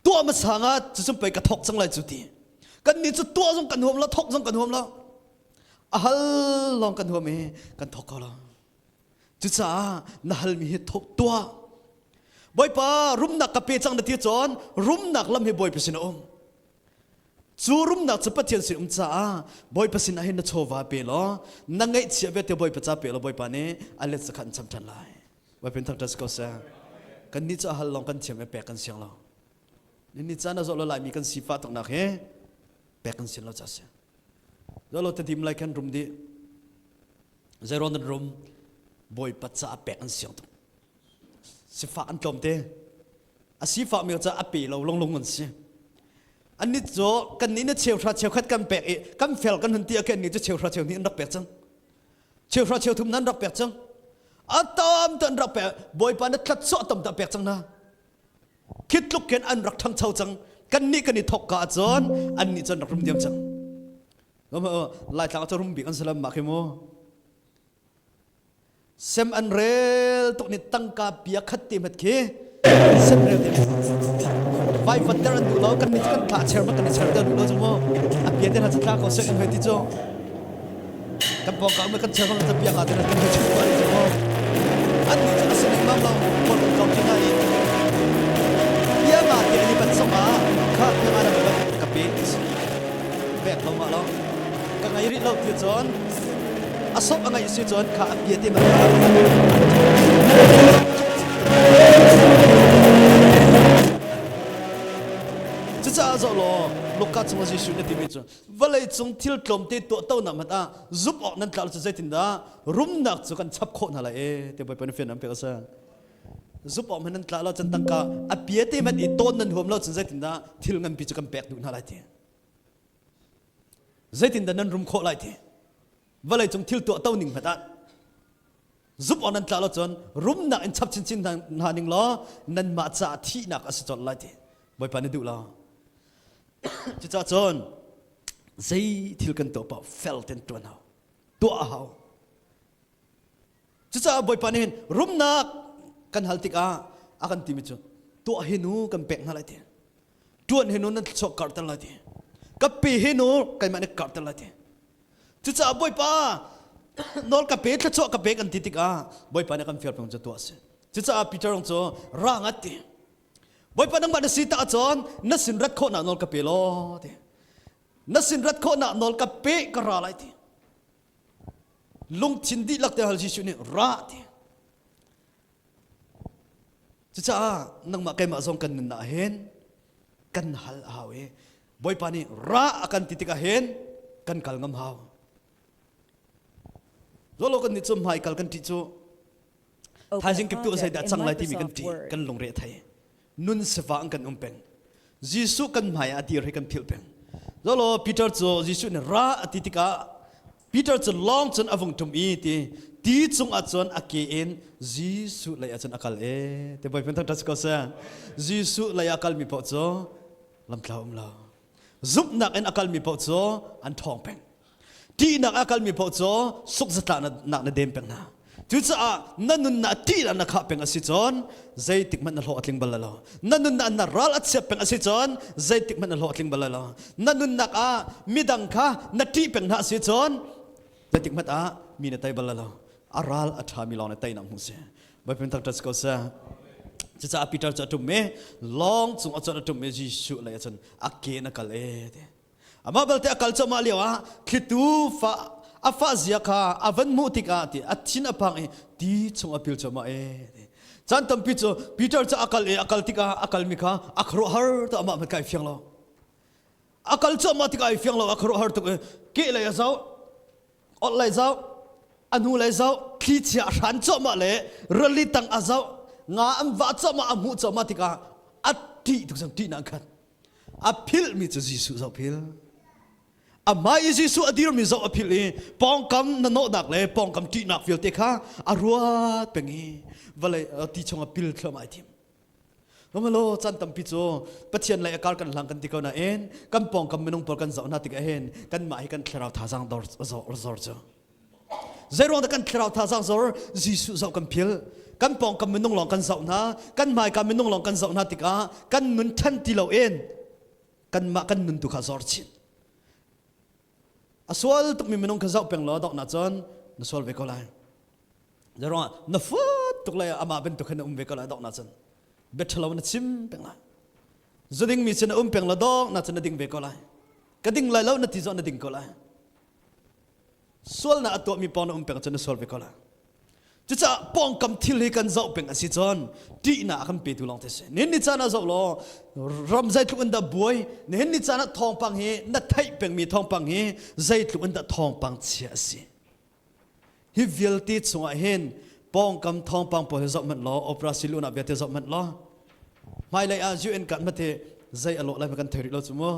tuah hmasa ngat cucun pei ka thok cang lai cu ti kan nih cu tuah zong kan huam lo thok zong kan huam lo a hal lawng kan huam i kan thok ko lo Cucaah na halmi hi thok tuah. Bawipa rumnak ka pe cang na ti cun rumnak lam hi Bawipa sin a um. Cu rumnak cu Pathian sin um caah Bawipa sin ah hin na chawva pe law na ngeihchiah vialte Bawipa ca pe law Bawipa nih a let zakhat in cham ṭhan lai. Bawipa thangṭhat si ko seh. Kan nih cu a hal lawng kan thiam i pek kan siang lo. Ni caan a zawh lo laimi kan sifah tuknak hi pek kan sian lo ca si. Zawh lo tadim lai khan rum dih. Zeiruang nan rum Bawipa caah pek an siang tuk. Sifah an tlawm te. A sifah mi caah a pe lo lunglung an si. Annih cu kan nih na cheuhra cheukhat kan pek i kan fel kan hun ti ah kan nih cu cheuhra cheu nih an rak pek cang. Cheuhra cheuthum nan rak pek cang. A tam te an rak pek. Bawipa na tlatchuah tam te a pek cang na. Khi tluk khin an rak ṭhangcho cang. Kan nih kan i thok ka ahcun an nih cun rak rum diam cang. Laitlang cu rum bik an si lam mah khi mu. Sem an rel tuk ni tangka pia khat te mat khi sem rel te vai vat ter an duh lo kan ni kan thla cher ma kan i cher ter duh lo cu mu a pia te na thla ko se kan hoi ti cu kan pawng ka um kan cher bang ta pia nga te na kan hoi chu ko cu mu an ni cu a sin mam lo kol kan kong na i pia nga te ani bat song ah kha pia nga na bat ka pe ti si pek lo ma lo ka ngai rih lo ti cun a sop a ngaih si cun kha a bia te Cucaah zoh law Luka chung Jesuh na timi cu vawlei cung thil tlawmte tuah to nak hmanh ah zup awk nan tla cu zeitindah rumnak cu kan chap khawh hna lai e ti Bawipa nih fian an pek a si. Zup awk hmanh nan tla lo cun tangka a bia te hmanh i tawn nan huam lo cun zeitindah thil nganpi cu kan pek duh hna lai ti. Zeitindah nan rum khawh lai ti vawlei cung thil tuah to ning hmanh ah zup awk nan tla lo cun rumnak in chap chinchin hna ning law nanmah caah thihnak a si colh lai ti Bawipa nih duh lo. Cucaah cun zei thil kan tuah paoh fel ten tuan hau tuah a hau. Cucaah Bawipa nih hin rumnak kan hal tikah a kan timi cu tuah hi nu kan pek hna lai ti. Tuan hi nu nan thluachuah karhter lai ti. Ka pe hi nu keimah nih karhter lai ti. Cucaah Bawipa nawl ka pe thluachuah ka pe kan ti tikah Bawipa nih kan fial peng cu tuah a si. Cucaah Peter cu ra ngat ti. Bawipa nangmah na si ta ahcun na sin rat khawhnak nawl ka pe law ti. Na sin rat khawhnak nawl ka pe ka ra lai ti. Lungthin dihlak te hal Jesuh nih ra ti. Cucaah nangmah keimah zong kan nunnak hin kan hal a hau i Bawipa nih ra a kan ti tikah hin kan kal ngam hau. Zolo kan nih cu hmaikal kan ṭih cu thaizing kiptu zeidah cang lai timi kan ṭih kan lungre a thei. Nun sifah an kan um peng. Jesuh kan hmai ah a dir hi kan philh peng. Zolo Peter cu Jesuh nih ra a ti tikah Peter cu lawng cun a vung ṭum i ti ti cungah cun a ke in Jesuh lei ah cun a kal e. Te Bawipa thangṭhat si ko seh. Jesuh lei ah a kalmi paoh cu lamtlau um lo. Zumhnak in a kalmi paoh cu an ṭhawng peng. Ṭihnak a kalmi paoh cu sukzatlaknak na dem peng hna. Cucaah na nunnak ṭihnak na khah peng a si cun zeitik hmanh na hlawh a tling bal lo. Na nunnak na ral a chiat peng a si cun zeitik hmanh na hlawh a tling bal lo. Na nunnak ah midang kha na ṭih peng hna a si cun zeitik hmanh ah mi na tei bal lo. A ral a ṭhami lawng na teinak hmu si. Bawipa thangṭhat si ko seh. Cucaah Peter cu a ṭum i lawng cung a cun a ṭum i Jesuh lei ah cun a ke in a kal e ti. Amah belte a kal cuahmah lio ah thlitu fa a fah zia kha a van hmuh tikah ti a thin a phang i ti chung a pil cuahmah e ti. Caan tampi cu Peter cu a kal i a kal tikah a kalmi kha a khuaruahhar tuk amah hmanh kha ai fiang lo. A kal cuahmah tikah ai fiang lo a khuaruahhar tuk i keh lei a zoh ot lei zoh a hnu lei zoh thlichia a hran cuahmah le rali tang a zoh nga an vah cuahmah a hmuh cuahmah tikah a ṭih tuk cang ṭihnak khan a philhmi cu Jesuh zoh phil a hmai i Jesuh a dirmi zoh a philh i pawngkam na nawhnak le pawngkam ṭihnak vialte kha a ruat peng i vawlei ti chungah pil thluahmah ai thim Romalo caan tampi cu Pathian lei a kar kan hlang kan ti ko nain kan pawngkam minung pawl kan zoh hna tikah hin kanmah hi kan thlarau thazaang dor zor cu Zeiruang dah kan thlarau thazaang zor Jesuh zoh kan phil kan pawngkam minung lawng kan zoh hna kan hmaika minung lawng kan zoh hna tikah kan nun ṭhan ti loin kanmah kan nun tu kha zor chin a sual tukmi minung kha zoh peng law doknak cun na sual ve ko lai zeiruangah na fut tuk lai amah bantuk khan na um ve ko lai doknak cun bia ṭhalo na chim peng lai zuding mi cun na um peng la dok na cun na ding ve ko lai ka ding lai lo na ti zong na ding ko lai Sualnak a tuahmi paoh na um peng cun na sual ve ko lai. Cucaah pawngkam thil hi kan zoh peng a si cun ṭihnak a kan petu lawng te si. Nihin ni caan ah zoh law ram zeitluk in dah buai, nihin ni caan ah thawngpang hi na theih pengmi thawngpang hi zeitluk in dah thawngpang chia a si. Hi vialte chungah hin pawngkam thawngpang pawl hi zoh hmanh law opera silunak vialte zoh hmanh law hmailei ah UN kan hmate zei a lawh lai kan thei rih lo cu mu.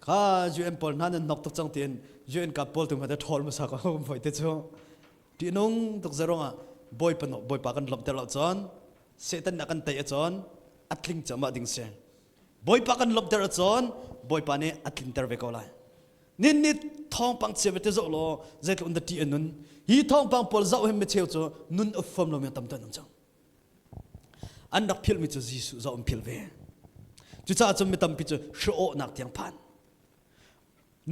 Kha UN pawl hna nan nok tuk cang tiin UN kap pawl tu hmate ṭhawl hmasa ko voi te cu. Ṭihnung tuk zerong ah Bawipa Bawipa kan lawmhter lo cun Satan nih a kan tei ahcun a tling cuahmah ding si. Bawipa kan lawmhter ahcun Bawipa nih a tlinter ve ko lai. Nin ni thawngpang chia te zoh law zeitluk in dah ṭih a nun. Hi thawngpang pawl zoh hin micheu cu nun a fuam lomi tam an um cang. An rak philhmi cu Jesuh zoh an philh ve. Cucaah cun mi tampi cu hri-awhnak tiang phan.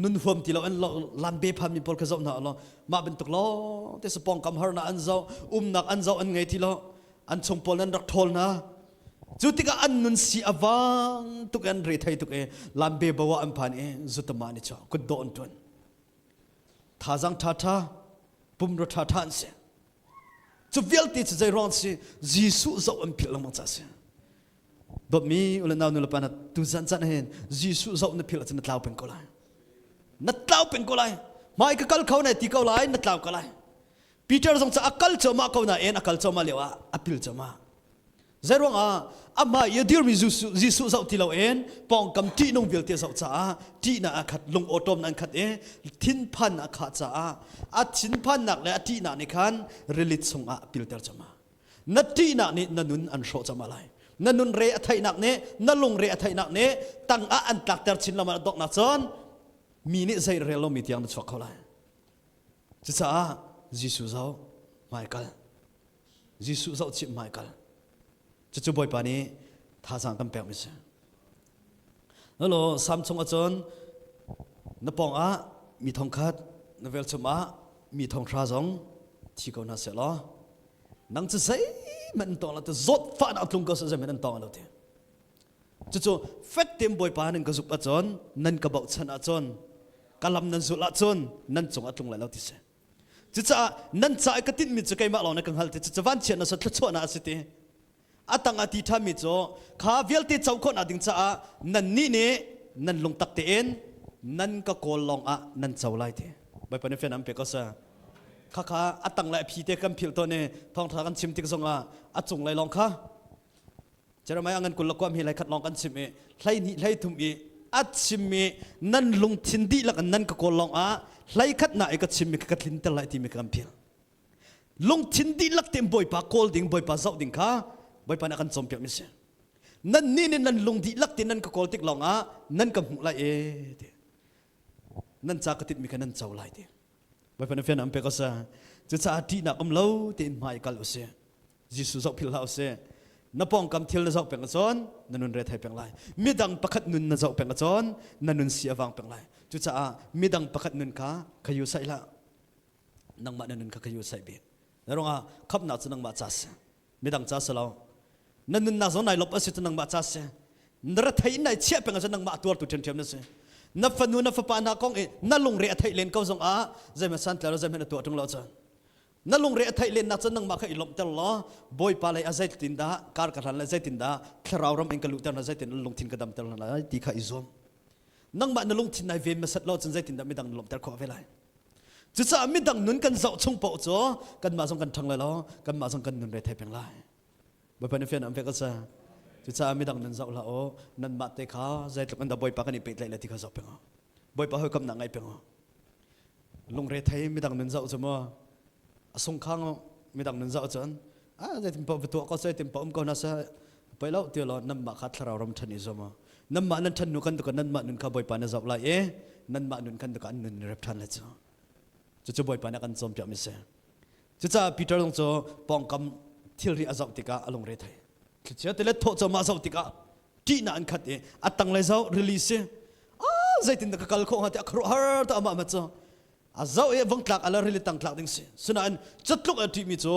Nun huam ti lo an lambe phanmi pawl kha zoh hna law mah bantuk lawng te pawngkam harnak an zoh, umnak an zoh an ngei ti lo. An chung pawl an rak ṭhawl hna. Cu tikah an nun si a vang tuk an re thei tuk i lambe bo ah an phan i zutama ni chuah kutdawh an ṭuan. Thazang ṭhaṭha, pumrua ṭhaṭha an si. Cu vialte cu zei ruang si Jesuh zoh an philh lengmang ca si. Dawtmi u le nau nu le pa na tu zan chan hin Jesuh zoh na philh ahcun na tlau peng ko lai. Na tlau peng ko lai. Hmai ka kal kho na ti ko lai, na tlau ko lai. Peter zong cu a kal cuahmah ko nain a kal cuahmah lio ah a pil cuahmah. Zeiruang ah amah i a dirmi Jesuh zoh ti loin pawngkam ṭihnung vialte zoh caah ṭihnak a khat lung awṭawm an khat i thinphan a khah caah a thinphannak le a ṭihnak nih khan rili chungah a pilter cuahmah. Na ṭihnak nih na nun an hrawh cuahmah lai. Na nun re a theihnak nih na lungre a theihnak nih tangah an tlakter chin lama donghnak cun mi nih zei rel lomi tiang na chuak kho lai. Cucaah Jesuh zoh hmaikal. Jesuh zohchih hmaikal. Cucu Bawipa nih thazaang kan pekmi si. Lolo Sam chung ahcun na pawng ah mi thongkhat na velchum ah mi thonghra zong thi ko hna seh law nang cu zeihmanh an tawng lo ti zawtfahnak tlung ko seh zeihmanh an tawng lo ti. Cucu fek tein Bawipa nan ka zumh ahcun nan ka bochan ahcun ka lam nan zulh ahcun nan cung a tlung lai lo ti si. Cucaah nan ca i ka tinhmi cu keimah lawng nih ka hngalh ti cucu vanchiatnak sa thluachuahnak a si ti. A tang ah ti ṭhami cu kha vialte co khawhnak ding caah nannih nih nan lungtak tein nan ka kawl lawng ah nan co lai ti. Bawipa nih fian an pe ko seh. Khakha a tang le a phi te kan philh tawn i thawngṭha kan chim tik zongah a cunglei lawng kha Jeremiah ngan kul le kuam hi lai khat lawng kan chim i hlei hnih hlei thum i a chimmi nan lungthin dihlak in nan ka kawl lawng ah hlei khat na i ka chimmi ka tlinter lai timi ka kan phil. Lungthin dihlak tein Bawipa kawl ding Bawipa zoh ding kha Bawipa nih a kan cawnpiak mi si. Nan nih nih nan lung dihlak tein nan ka kawl tik lawng ah nan ka hmuh lai e ti. Nan ca ka titmi kha nan co lai ti. Bawipa nih fian an pek a Cucaah ṭihnak um lo tein hmai kal usih. Jesuh zoh philh hlah usih. Na pawngkam thil na zoh peng ahcun na nun re thei peng lai. Midang pakhat nun na zoh peng ahcun na nun si a vang peng lai. Cucaah midang pakhat nun kha khayu saih hlah. Nangmah na nun kha khayu saih bik. Na ruangah khamnak cu nangmah ca si. Midang ca si lo. Na nunnak zong nai lop a si cu nangmah ca si. Na rethei in nai chiah peng ahcun nangmah a tuartu ṭhiamṭhiam na si. Na fanu na fapa hna kong i na lungre a theih len ko zong ah zeihmanh santler zeihmanh na tuah ṭung lo cun na lungre a theih lennak cun nangmah kha i lawmhter law Bawipa lei ah zeitin dah kar ka hlan le zeitin dah thlarau ram in ka luhter hna zeitin lungthin ka damter hna lai ti kha i zuam nangmah na lungthin nai ven hmasat lo cun zeitin dah midang na lawmhter khawh ve lai cucaah midang nun kan zoh chung paoh cu kanmah zong kan ṭhang lai lo kanmah zong kan nun re thei peng lai Bawipa nih fian an pek a cucaah midang nan zoh hlah u nanmah te kha zeitluk in dah Bawipa kan i pehtlaih le ti kha zoh peng u Bawipa hawikomhnak ngai peng u lungre thei midang nun zoh cu mu a sungkhang midang nun zoh cun a zeitin paoh va tuah ko zeitin paoh um ko na seh poi lo ti lo nanmah kha thlarau ram ṭhan i zuam u nanmah nan ṭhan nu kan tuka nanmah nun kha Bawipa na zoh lai i nanmah nun kan tuka an nun rep ṭhan lai cu cucu Bawipa nih a kan cawnpiak mi si cucaah Peter zong cu pawngkam thilri a zoh tikah a lungre thei thlichia tilet thawh cawmah a zoh tikah ṭihnak an khat i a tanglei zoh rili si ah zeitin dah ka kal khawh hnga ti a khuaruahhar ta amah cu a zoh i vong tlak ala rili tang tlak ding si sinain catluk a ṭihmi cu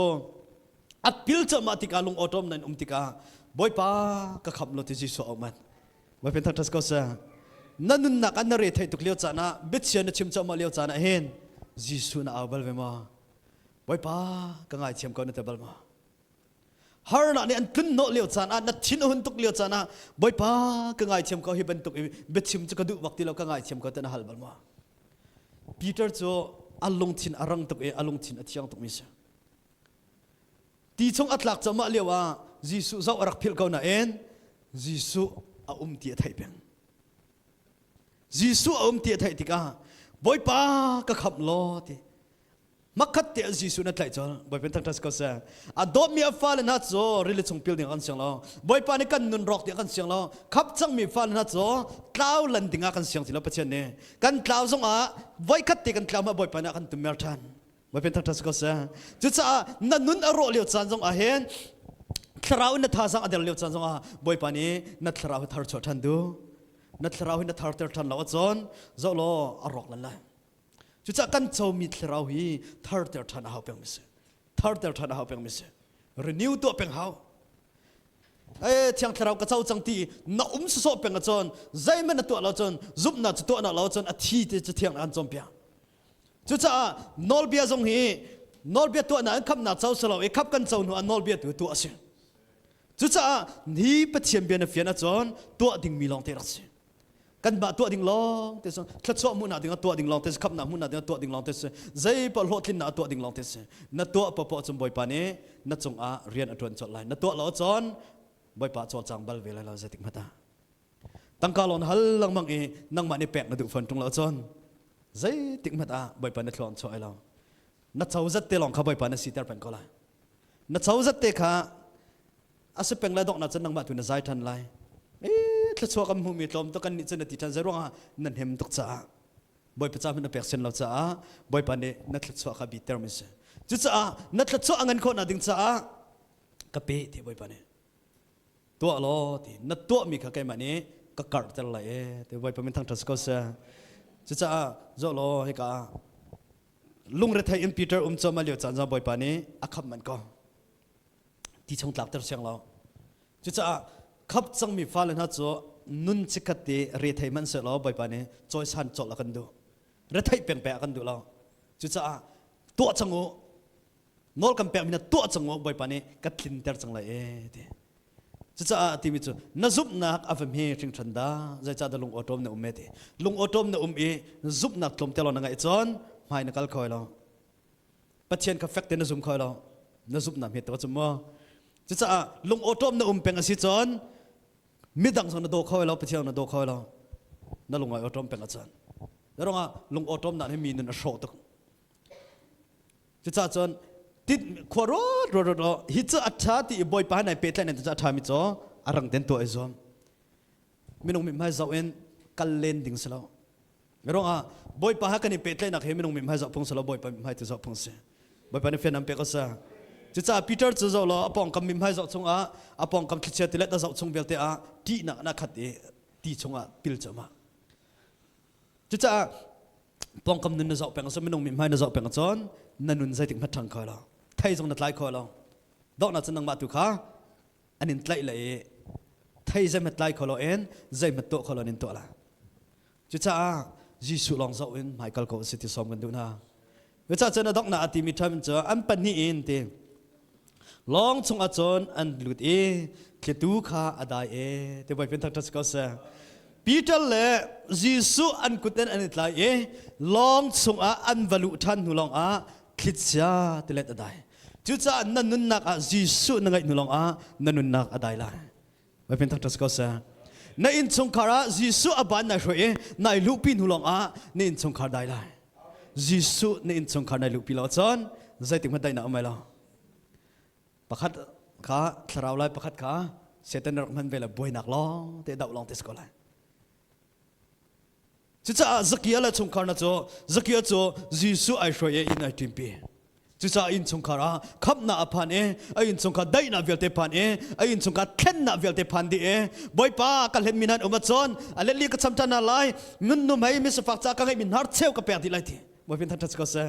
a pil cawmah tikah lung awṭawm nan um tikah Bawipa ka khamh lo ti Jesuh a um Bawipa thangṭhat ko seh na nunnak ah na re theih tuk lio caan ah biachia na chim cawmah lio caan ah hin Jesuh na au bal ve maw? Bawipa ka ngaithiam ko na ti bal maw? Harnak nih an tlun hnawh lio caan ah na thin a hun tuk lio caan ah Bawipa ka ngaithiam ko hi bantuk i biachim cu ka duh bak ti lo ka ngaithiam ko ti na hal bal maw? Peter cu a lungthin a rang tuk i a lungthin a thiang tukmi si. Ti chung a tlak cuahmah lio ah Jesuh zoh a rak philh ko nain Jesuh a um ti a theih peng. Jesuh a um ti a theih tikah Bawipa ka khamh law ti Makhat te ah Jesuh na tlaih colh. Bawipa thangṭhat si ko seh. A dawtmi a fale hna cu rili chung pil ding ah kan siang lo. Bawipa nih kan nun rawk ding ah kan siang lo. Khap cangmi fale hna cu tlau lan ding ah kan siang ti lo Pathian nih. Kan tlau zong ah voikhat te kan tlau ma Bawipa nih a kan tummer ṭhan. Bawipa thangṭhat si ko seh. Cucaah na nun a rawh lio caan zong ah hin thlarau in na thazaang a der lio caan zong ah Bawipa nih na thlarau hi thar chuah ṭhan duh. Na thlarau hi na tharter ṭhan lo ahcun zoh law a rawk lan lai. Cucaah kan comi thlarau hi tharter ṭhan a hau pengmi si. Tharter ṭhan a hau pengmi si. Renew tuah peng hau. Ee thiang thlarau ka co cang ti na um sawsawh peng ahcun zeihmanh na tuah lo cun zumhnak cu tuah nak lo cun a thi ti cu thiang an cawnpiak. Cucaah nawlbia zong hi nawlbia tuahnak in khamnak co si lo i khap kan co hnu ah nawlbia tu tuah a si. Cucaah hi Pathian bia na fian ahcun tuah dingmi lawng te rak si. Kanmah tuah ding lawng te si thluachuah hmuhnak ding ah tuah ding lawng te si khamnak hmuhnak ding ah tuah ding lawng te si zei paoh hlawhtlinnak ah tuah ding lawng te si na tuah paohpaoh cun Bawipa nih na cungah rian a ṭuan colh lai na tuah lo ahcun Bawipa cawlcang bal ve lai lo zeitik hmanh ah tangka lawn hal lengmang i nangmah nih pek na duh fawn ṭung lo ahcun zeitik hmanh ah Bawipa na thluang chuah ai lo na cozat te lawng kha Bawipa na siter peng ko lai na cozat te kha a si peng lai donghnak cun nangmah tu na zai ṭhan lai e thluachuah kan hmuhmi tlawm tuk kan nih cun na ti ṭhan zei ruangah nan hem tuk caah Bawipa ca hmanh na pek sin lo caah Bawipa nih na thluachuah kha biter mi si cucaah na thluachuah a ngan khawh nak ding caah ka pe ti Bawipa nih tuah law ti na tuahmi kha keimah nih ka karhter lai e ti Bawipa min thangṭhat si ko seh cucaah zoh law hika ah lungrethei in Peter um cuahmah lio caan zong Bawipa nih a khamh manh ko ti chung tlakter siang lo cucaah khap cangmi fale hna cu nun chikkhat te rethei hmanh seh law Bawipa nih cawisan colh a kan duh retheih peng pek a kan duh lo cucaah tuah cang u nawl kan pekmi na tuah cang u Bawipa nih ka tlinter cang lai e ti cucaah timi cu na zumhnak a va hme hringhran dah zeicah dah lung awṭawm na um e ti lung awṭawm na um i zumhnak tlawmte lawng na ngaih cun hmai na kal kho lo Pathian kha fek te na zum kho lo na zumhnak hmet to cu maw cucaah lung awṭawm na um peng a si cun midang zong na daw kho lo Pathian na daw kho lo na lung ai awṭawm peng ahcun ruangah lung awṭawm nak hi mi nun a hrawh tuk cucaah cun tit khua ruat ruat ruat hi cu a ṭha ti i bawipa nai pehtlaih nan cu a ṭha mi cu a rang ten tuah i zuam minung mithmai zoh in kal len ding si lo Ruangah Bawipa ha kan i pehtlaihnak he minung mithmai zoh phung si lo Bawipa mithmai tu zoh phung si. Bawipa nih fian an pek a Cucaah Peter cu zoh law a pawngkam mithmai zoh chungah a pawngkam thlichia tilet a zoh chung vialte ah ṭihnak na khat i ti chungah pil cuahmah. Cucaah pawngkam nun na zoh peng ahcun minung mithmai na zoh peng ahcun na nun zeitik hmanh ṭhang kho lo. Thei zong na tlai kho lo. Donghnak cun nangmah tu kha an in tlaih le i thei zeihmanh tlai kho lo in zeihmanh tuah kho lo in tuah la. Cucaah Jesuh lawng zoh in hmaikal ko si ti sawm kan duh hna. Cucaah cun a donghnak a timi ṭham cu an pahnih in ti lawng chungah cun an lut i thlitu kha a dai e ti Bawipa thangṭhat si ko seh. Peter le Jesuh an kut in an i tlai i lawng chungah an va luh ṭhan hnu lawngah thlichia tilet a dai. Cucaah na nunnak ah Jesuh na ngeih hnu lawngah na nunnak a dai lai. Bawipa thangṭhat si ko seh. Na innchungkhar ah Jesuh a ban nai hruai i nai luhpi hnu lawng ah na innchungkhar dai lai. Jesuh na innchungkhar nai luhpi lo cun zeitik hmanh daihnak um lai lo. Pakhat kha thlarau lai pakhat kha Satan rak hman ve le buainak lawng te doh lawng te si ko lai. Cucaah Zakia le chungkhar na cu Zakia cu Jesuh ai hruai i inn ai ṭimpi. Cucaah innchungkhar ah khamhnak a phan i a innchungkhar daihnak vialte phan i a innchungkhar thlennak vialte phan dih i Bawipa ka hlenmi nan um ahcun a letli ka cham ṭhan hna lai nunnum hei misafak ca ka ngeihmi hnarcheu ka pek dih lai ti Bawipa thangṭhat si ko seh.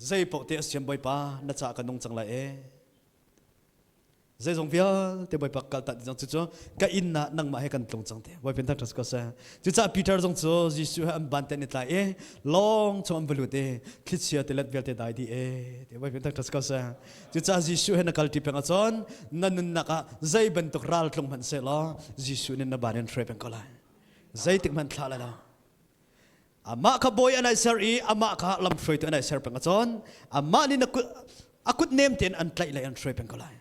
Zei paoh te a siam Bawipa na ca ka nung cang lai e. Zeizong vialte Bawipa kal tak ding cu ka inn ah nangmah he kan tlung cang te. Bawipa thangṭhat ko seh. Cucaah Peter zong cu Jesuh he an ban te an i tlai i lawng chung an va lut i thlichia tilet vialte dai dih e. Te Bawipa thangṭhat ko seh. Cucaah Jesuh he na kal ṭi peng ahcun na nunnak ah zei bantuk ral tlung hmanh seh law Jesuh nih na ban in hruai peng ko lai. Zeitik hmanh thlah lai lo. Amah kha bawi an ai ser i amah kha lamhruaitu an ai ser peng ahcun amah nih na kut a kut nem tein an tlaih le an hruai peng ko lai.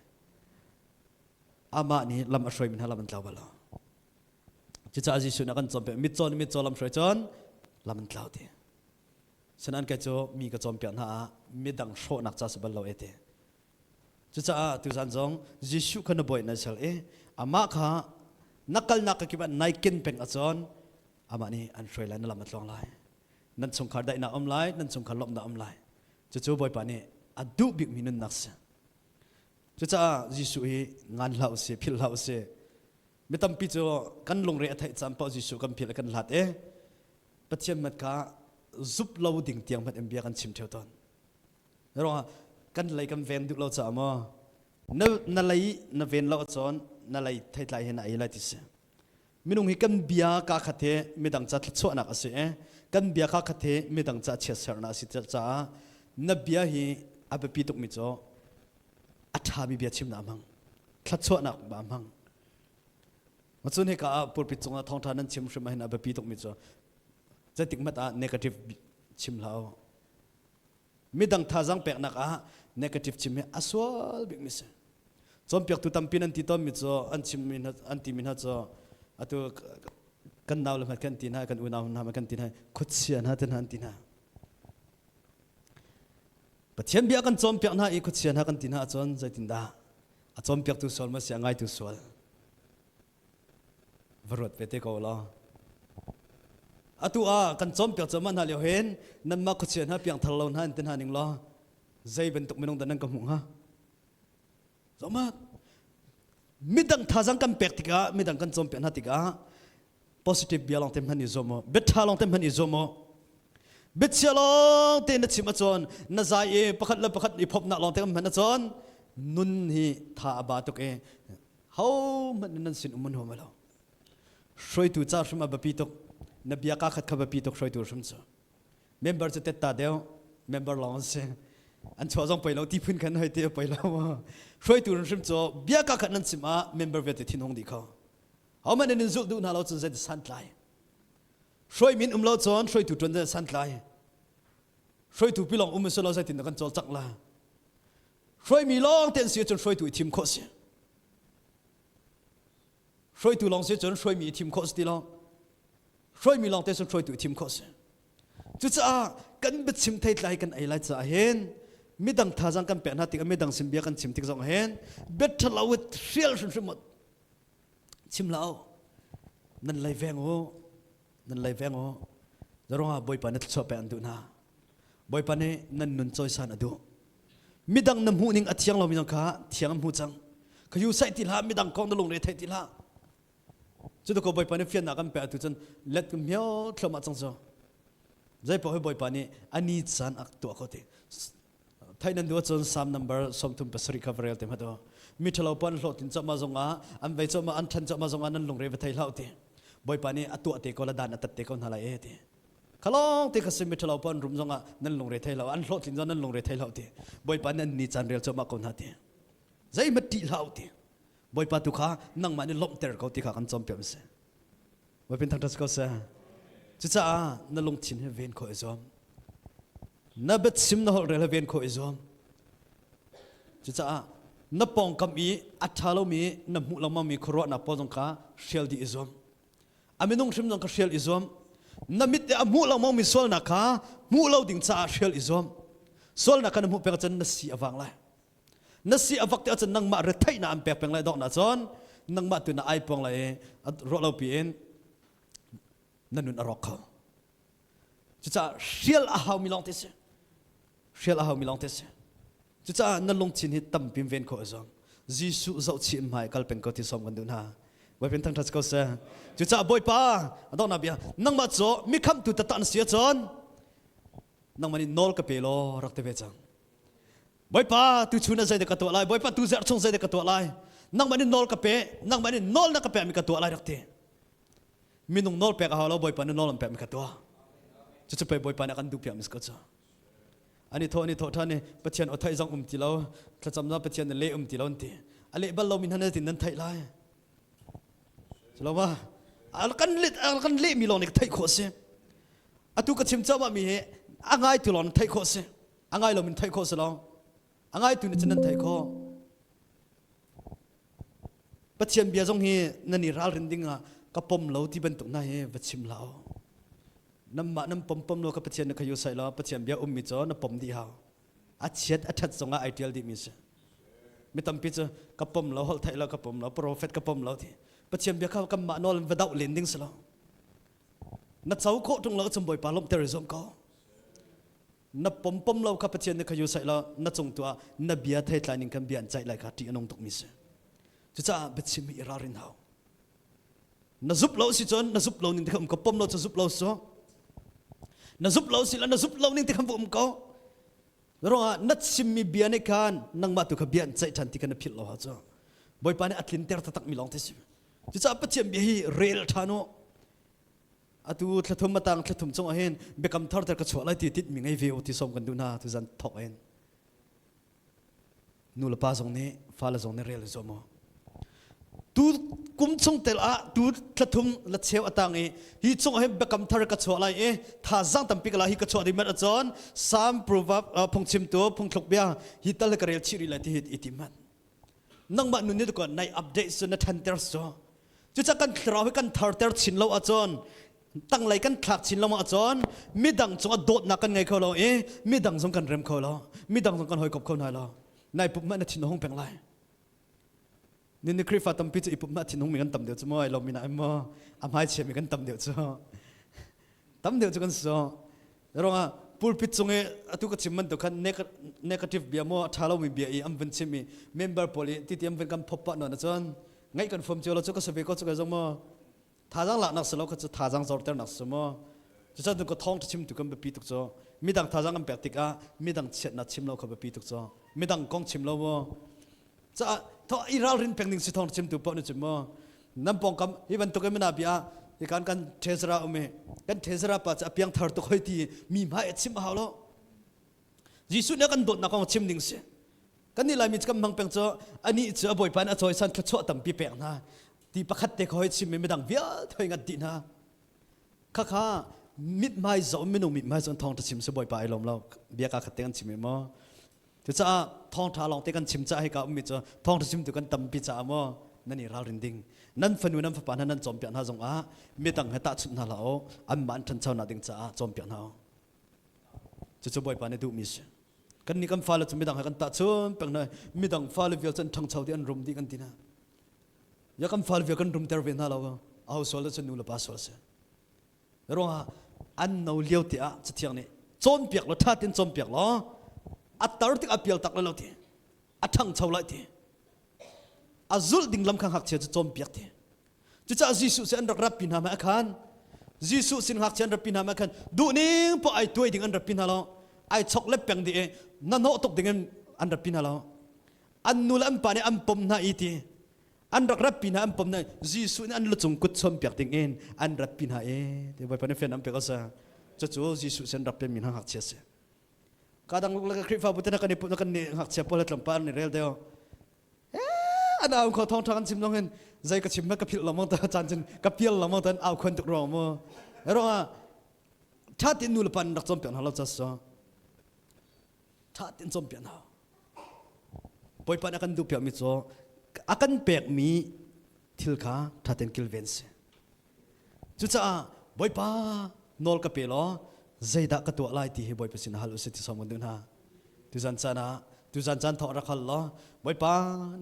Amah nih lam a hruaimi hna lam an tlau bal lo. Cucaah Jesuh nih a kan cawnpiak mitcaw nih mitcaw lam hruai cun lam an tlau ti. Sinain kei cu mi ka cawnpiak hna ah midang hrawhnak ca si bal lo e ti. Cucaah tuzan zong Jesuh kha na bawi na sal i amah kha na kalnak ka kip ah nai ken peng ahcun amah nih an hruai lai na lam a tluang lai. Nan chungkhar daihnak um lai, nan chungkhar lawmhnak um lai. Cucu Bawipa nih a duh bikmi nunnak si. Cucaah Jesuh hi ngan hlah usih, philh hlah usih. Mi tampi cu kan lungre a theih caan paoh Jesuh kan philh kan hlat i Pathian mat kha zup lo ding tiang hmanh in bia kan chim theo tawn. Ruangah kan lei kan ven duh lo caah maw na na lei na ven lo ahcun na lei theitlai he na ei lai ti si. Minung hi kan bia ka khat he midang ca thluachuahnak a si i kan bia ka khat he midang ca chiatsernak a si caah na bia hi a biapi tukmi cu a ṭhami bia chimnak hmang thluachuahnak ba hmang. Cun hika ah pulpit cungah thawngṭha nan chim hrim ahhin a biapi tukmi cu zeitik hmanh ah negative chim hlah u. Midang thazaang peknak ah negative chim hi a sual bikmi si. Cawnpiaktu tampi nan ti tawnmi cu an chimmi hna an timi hna cu atu kan nau le hmat kan ti hna kan unau hna kan ti hna khuachia hna te hna an ti hna. Pathian bia kan cawnpiak hna i khuachia hna kan ti hna ahcun zeitindah a cawnpiaktu sual maw si a ngaitu sual? Va ruat ve te ko law. Atu ah kan cawnpiak cuahmah hna lio hin nanmah khuachia hna piangthar lo hna in ti hna ning law zei bantuk minung dah nan ka hmuh hnga? Zohmat. Midang thazang kan pek tikah midang kan cawnpiak hna tikah positive bia lawng te hman i zuam u biaṭha lawng te hman i zuam u biachia lawng te na chim ahcun na zai i pakhat le pakhat i phomhnak lawng te kan hman ahcun nun hi tha a ba tuk i ho hmanh nan sin um an huam lo hruaitu ca hrim a biapi tuk na bia ka khat kha biapi tuk hruaitu hrim cu member cu tetta deuh member lawng an si an chuah zong poi lo ti phun khan hoi ti poi lo hruaitu hrim cu bia ka khat nan chim ah member vialte thin hung dih kho Hohmanh in in zulh duh hna lo cun zei santlai. Hruai min um lo cun hruaitu ṭuan zei santlai. Hruaitu pi lawng um si lo zeitin kan cawlcangh la. Hruaimi lawng te an si cun hruaitu i thim khawh si. Hruaitu lawng si cun hruaimi i thim khawh si ti lo. Hruaimi lawng te cun hruaitu i thim khawh si. Cucaah kan biachim theitlai kan ei lai caah hin midang thazaang kan pek hna tikah midang sin bia kan chim tik zong hin bia ṭhalo hrial hrimhrim Chim hlah u. Nan lei veng u. Nan lei veng u. Zaruangah Bawipa nih thluachuah pek an duh hna. Bawipa nih nan nun cawisan a duh. Midang na hmuh ning a thiang lomi zong kha thiang an hmu cang. Ka yu saih ti hlah, midang kong na lungre thei ti hlah. Cu ko Bawipa nih fiannak an pek atu cun let ka hmio thluahmah cang cu. Zei paoh hi Bawipa nih a ni caan a tuah ko ti. Theih nan duh ahcun Psalm number 37 kha va rel te hmat u. Mi ṭhalo pa an hlawhtlin cuahmah zongah an vei cuahmah an ṭhan cuahmah zongah nan lungre va thei hlah u ti. Bawipa nih a tuah te ko la dan a tat te ko hna lai e ti. Khalong te kha si mi ṭhalo pa an rum zongah nan lungre thei hlah u an hlawhtlin zong nan lungre thei hlah u ti. Bawipa nih an ni caan rel cuahmah ko hna ti. Zeihmanh ṭih hlah u ti. Bawipa tu kha nangmah nih lawmhter ko ti kha kan cawnpiak a si. Bawipa thangṭhat si ko seh. Cucaah na lungthin hi ven khawh i zuam. Na biachim na holh rel hi ven khawh i zuam. Cucaah na pawngkam i a ṭha lomi na hmuh lengmangmi khuaruahnak pawl zong kha hrial dih i zuam. A minung hrim zong kha hrial i zuam. Na mit i a hmuh lengmangmi sualnak kha hmuh lo ding caah hrial i zuam. Sualnak kha na hmuh peng ahcun na si a vang lai. Na si a vak te ahcun nangmah retheihnak an pek peng lai donghnak cun nangmah tu na ai puang lai i ruah lo piin na nun a rawk kho. Cucaah hrial a haumi lawng te si. Hrial a haumi lawng te si. Cucaah na lungthin hi tampi ven khawh i zuam. Jesuh zohchih in hmai kal peng ko ti sawm kan duh hna. Bawipa thangṭhat ko seh. Cucaah Bawipa a donghnak bia nangmah cu mi khamhtu taktak na si ahcun nangmah nih nawl ka pe law rak ti ve cang. Bawipa tu chun ah zeidah ka tuah lai? Bawipa tu zarh chung zeidah ka tuah lai? Nangmah nih nawl ka pe, nangmah nih nawl na ka pekmi ka tuah lai rak ti. Minung nawl pek a hau lo, Bawipa nih nawl an pekmi ka tuah. Cucu pei Bawipa nih a kan duh piakmi si ko cu. Ani thawh ani thawh ṭhan i Pathian aw theih zong um ti lo, thlacam zong Pathian nih leh um ti lo an ti. A leh bal lomi hna nan tin nan theih lai. Culo kan leh kan lehmi lawng nih ka theih khawh si. Atu ka chim cuahmah mi hi a ngaitu lawng nih theih khawh si. A ngai lomi theih khawh si lo. A ngaitu nih cun nan theih khawh. Pathian bia zong hi nan i ralrin ding ah ka pom lo ti bantuk hna hi va chim hlah u. Nanmah nan pom pom lo ka Pathian na kha yu sai lo Pathian bia ummi cu na pom dih hau. A chiat a ṭhat zongah ai ṭial dihmi si. Mi tampi cu ka pom lo, holh theih lo ka pom lo, profet ka pom lo ti. Pathian bia kha kanmah nawl in va doh len ding si lo. Na co khawh ṭung lo cun Bawipa lawmhter i zuam ko. Na pom pom lo kha Pathian nih kha yu sai lo na cung tu ah na bia theitlai ning kan bia an ceih lai kha ṭih a nung tukmi si. Cucaah biachim hi i ralrin hau. Na zup lo si cun na zup lo ning te kha um ko pom lo cu zup lo su. Na zup lo si la na zup lo ning te kha um ko. Ruangah na chimmi bia nih khan nangmah tu kha bia an ceih ṭhan ti kha na philh lo ha cu. Bawipa nih a tlinter taktak mi lawng te si. Cucaah Pathian bia hi rel ṭhan u. Atu thlathum atang thlathum chung ah hin biakam thar ter ka chuah lai ti tit mi ngei ve u ti som kan duh hna tu zan thok in. Nu le pa zong nih fale zong nih rel zuam u. Tu kum chung tel ah tu thlathum la cheu atang i hi chung ah hin biakam thar ka chuah lai i thazaang tampi ka la hi ka chuah ding mat acon Psalm proverb phungchimtu phungthluk bia hi tal ka rel chih rih lai ti hi i tim mat. Nangmah nun nih ko nai update su na thanter su. Cucaah kan thlarau hi kan tharter chin lo ahcun tanglei kan thlak chin lo ahcun midang cungah dawtnak kan ngei kho lo i midang zong kan rem kho lo midang zong kan hawikom kho hna lo nai pup mah na thin a hung peng lai ni ni Khrihfa tampi cu i pup mah thin hung mi kan tam deuh cu maw ai lo mi na maw a hmai chia mi kan tam deuh cu tam deuh cu kan so ruangah pulpit cung i atu ka chim bantuk khan negative bia maw a ṭha lomi bia i an vun chim i member pawl i titi an vun kan phop pah nawn ahcun ngaih kan fom cio lo cu ka sabe ko cu ka zong maw thazaang laknak si lo kha cu thazaang zorternak si maw cucun ka thawng chim tu kan biapi tuk cu midang thazaang kan pek tikah midang chiatnak chim lo kha biapi tuk cu midang kong chim lo maw caah tho i ralrin peng ding si thawng chim tu paoh na chim maw nan pawngkam hi bantuk in mana bia hi kan kan treasurer um i kan treasurer pa cu a piang thar tuk hoi ti mi hmai a chim a hau lo Jesuh nih a kan dawtnak kong chim ding si kan nih Laimi cu kan hmang peng cu anih cu a bawipa nih a cawisan thluachuah tampi pek hna ti pakhat te kha hoi chim i midang vialte hoi ngat dih hna khakha mithmai zoh minung mithmai zoh thawng chim si bawipa ai lawm lo bia ka khat te kan chim i maw Cucaah thawngṭha lawngte kan chim caah hika ummi cu thawngṭha chimtu kan tampi caah maw nan i ralrin ding. Nan fanu nan fapa hna nan cawnpiak hna zongah midang he tahchunh hna hlah u, anmah an ṭhanchonak ding caah cawnpiak hna u. Cucu Bawipa nih duhmi si. Kannih kan fale cu midang he kan tahchun peng hna, midang fale vial cu an ṭhangcho dih, an rum dih kan ti hna. Ya kan fale vial kan rumter ve hna lo, aho sual dah cun nu le pa sual si. Ruangah an no lio te ah cathiang nih cawnpiak law ṭha tein cawnpiak law a tar tik a pial tak lai lo ti a ṭhangcho lai ti a zulh ding lam kha ngakchia cu cawnpiak ti cucaah Jesuh sin an rak ratpi hna mah khan Jesuh sin ngakchia an ratpi hna mah khan duhning poh ai tuai ding an ratpi hna lo ai chok le peng dih i na hnawh tuk ding in an ratpi hna lo an nu le an pa nih an pom hna i ti An rak ratpi hna an pom hna Jesuh nih an lucung kut chuanpiak ding in an ratpi hna i ti Bawipa nih fian an pek asa cucu Jesuh sin rak pemi hna ngakchia si kadang le Khrihfabu te kan i put kan ni ngakchia pawl tlawmpal an i rel deuh an au kho thawng tha kan chim dong hin zei ka chim ka philh lengmang ta caan cun ka pial lengmang tan au khon tuk ruang mu ro tha tin nu le pan rak cawnpiak hna lo cha so Ṭha tein cawnpiak hna. Bawipa nih a kan duhpiakmi cu a kan pekmi thil kha ṭha tein kilven si. Cucaah Bawipa nawl ka pe law zeidah ka tuah lai ti hi Bawipa sin hal usih ti sawm kan duh hna. Tuzan caan ah tuzan caan thawk rak hal law Bawipa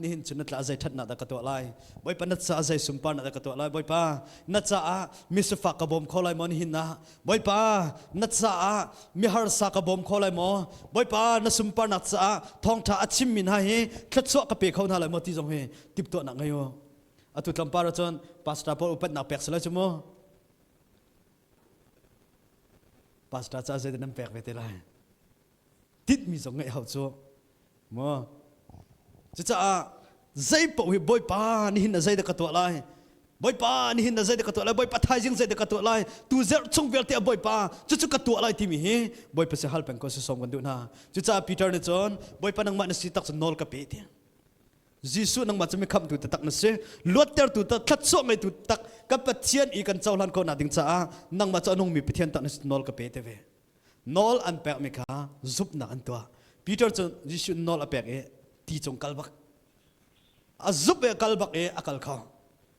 nihin cun na tla zei ṭhatnak dah ka tuah lai Bawipa na caah zei sunparnak dah ka tuah lai Bawipa na caah misifak ka bawm kho lai maw nihin ah Bawipa na caah miharsa ka bawm kho lai maw Bawipa na sunparnak caah thawngṭha a chimmi hna hi thluachuah ka pe kho hna lai maw ti zong hi timhtuahnak ngei u atu tlawmpal ahcun pastor pawl upatnak pek si lai cu mu pastor ca zeidah nan pek ve te lai titmi zong ngeih hau cu. Maw? Cucaah zei paoh hi Bawipa nihin na zei dah ka tuah lai? Bawipa nihin na zei dah ka tuah lai? Bawipa thaizing zei dah ka tuah lai? Tu zerh chung vialte ah Bawipa cucu ka tuah lai timi hi Bawipa si hal peng ko si sawm kan duh hna. Cucaah Peter nih cun Bawipa nangmah na si tak cu nawl ka pe ti. Jesuh nangmah cu mi khamhtu taktak na si. Luattertu tak, thlatsuah ngeitu tak kan Pathian i kan cohlan khawhnak ding caah nangmah cu a nungmi Pathian tak na si nawl ka pe te ve. Nawl an pekmi kha zumhnak an tuah. Peter cu Jesuh nawl a pek i ti cung kal bak. A zumh i a kal bak i a kal kho.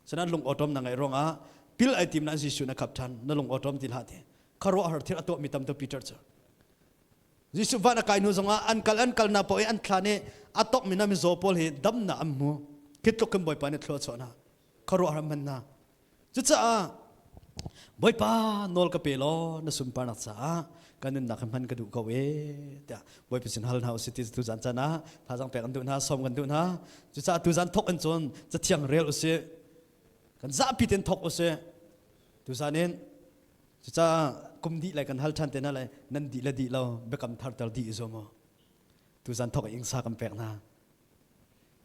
Cunan lung awṭawm na ngeih ruangah pil ai tim na Jesuh na khap ṭhan na lung awṭawm ti hlah ti. Khuaruahhar thil a tuahmi tam tuk Peter cu. Jesuh van a kai hnu zongah an kal an kalnak paoh i an thlan i a tokmi na mizaw pawl hi damnak an hmu. Khi tluk khin Bawipa nih thlua a chuah hna. Khuaruahhar hman hna. Cucaah Bawipa nawl ka pe law na sunparnak caah ka nunnak hi hman ka duh ko e tiah Bawipa sin hal hna usih ti tuzan caan ah thazaang pek an duh hna sawm kan duh hna. Cucaah tuzan thok in cun cathiang rel usih. Kan zapi ten thok usih. Tuzan in Cucaah kum dih lai kan hal ṭhan te hna lai nan dih le dih lo biakam tharter dih i zuam u. Tuzan thok in ingsa kan pek hna.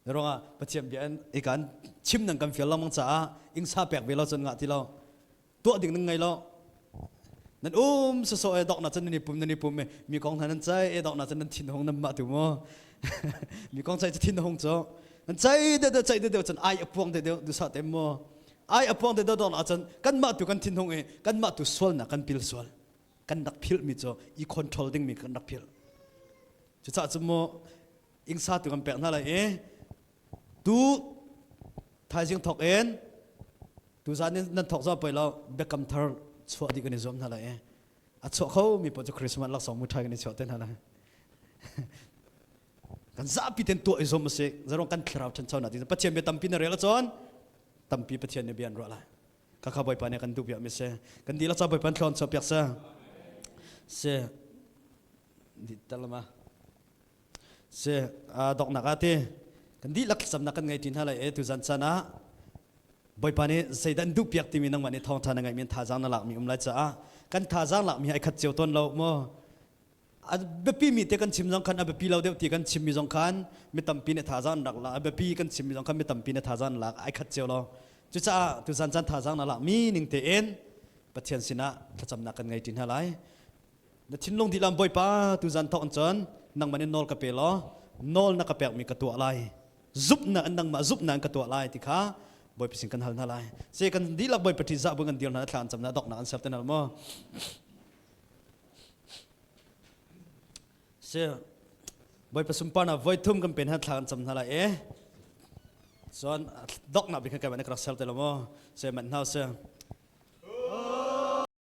Ruangah Pathian bia in i kan chim nan kan fial lengmang caah ingsa pek ve lo cun ngah ti lo. Tuah ding nan ngei lo. Nan um sawsawh e dok na cun nan i pum nan i pum e mi kong hna nan cai e dok na cun nan thin hung nan mah tu mu. Mi kong cai cu thin hung cu. Nan cai deuh deuh cai deuh deuh cun ai a puang deuh deuh dusa te mu. Ai a puang te dawdawng ahcun kanmah tu kan thinhung i kanmah tu sualnak kan pil sual. Kan rak philhmi cu i control dingmi kan rak philh. Cucaah cu mu ingsa tu kan pek hna lai i tu thaizing thok in tu zan in nan thok zong poi lo biakam thar chuah dih kan i zuam hna lai i a chuah kho mi paoh cu Christmas laksawng mu ṭhai kan i chuah te hna lai. Kan zapi ten tuah i zuam a si. Zarong kan thlarau ṭhanchonak ding Pathian bia tampi na rel ahcun tampi Pathian nih bia an ruah lai. Khakha Bawipa nih kan duh piak mi si. Kan dihlak ca Bawipa thlawn chuah piak si. Si. Di talama. Si doknak ah ti kan dihlak thlacamnak kan ngei ṭi hna lai e tu zan caan ah Bawipa nih zeidah an duh piak timi nangmah nih thawngṭha na ngeihmi thazaang na lakmi um lai caah kan thazaang lakmi ai khat cio tawn lo maw A biapimi te kan chim zong khan a biapi lo deuh ti kan chimmi zong khan mi tampi nih thazaang an rak lak. A biapi kan chimmi zong khan mi tampi nih thazaang an lak. Ai khat cio lo. Cucaah tuzan caan thazaang na lakmi ning tein Pathian sinah thlacamnak kan ngei ṭi hna lai. Na thinlung dihlam Bawipa tuzan thawk in cun nangmah nih nawl ka pe law nawl na ka pekmi ka tuah lai. Zumhnak in nangmah zumhnak in ka tuah lai ti kha Bawipa sin kan hal hna lai. Se kan dihlak Bawipa ṭihzah bu kan dir hna thla an camnak doknak an ser te hna maw? Si Bawipa sunparnak voi thum kan pen han thla kan cam hna lai e. Cun doknak bik kan kai ka rak ser te lo maw? Se man hna se.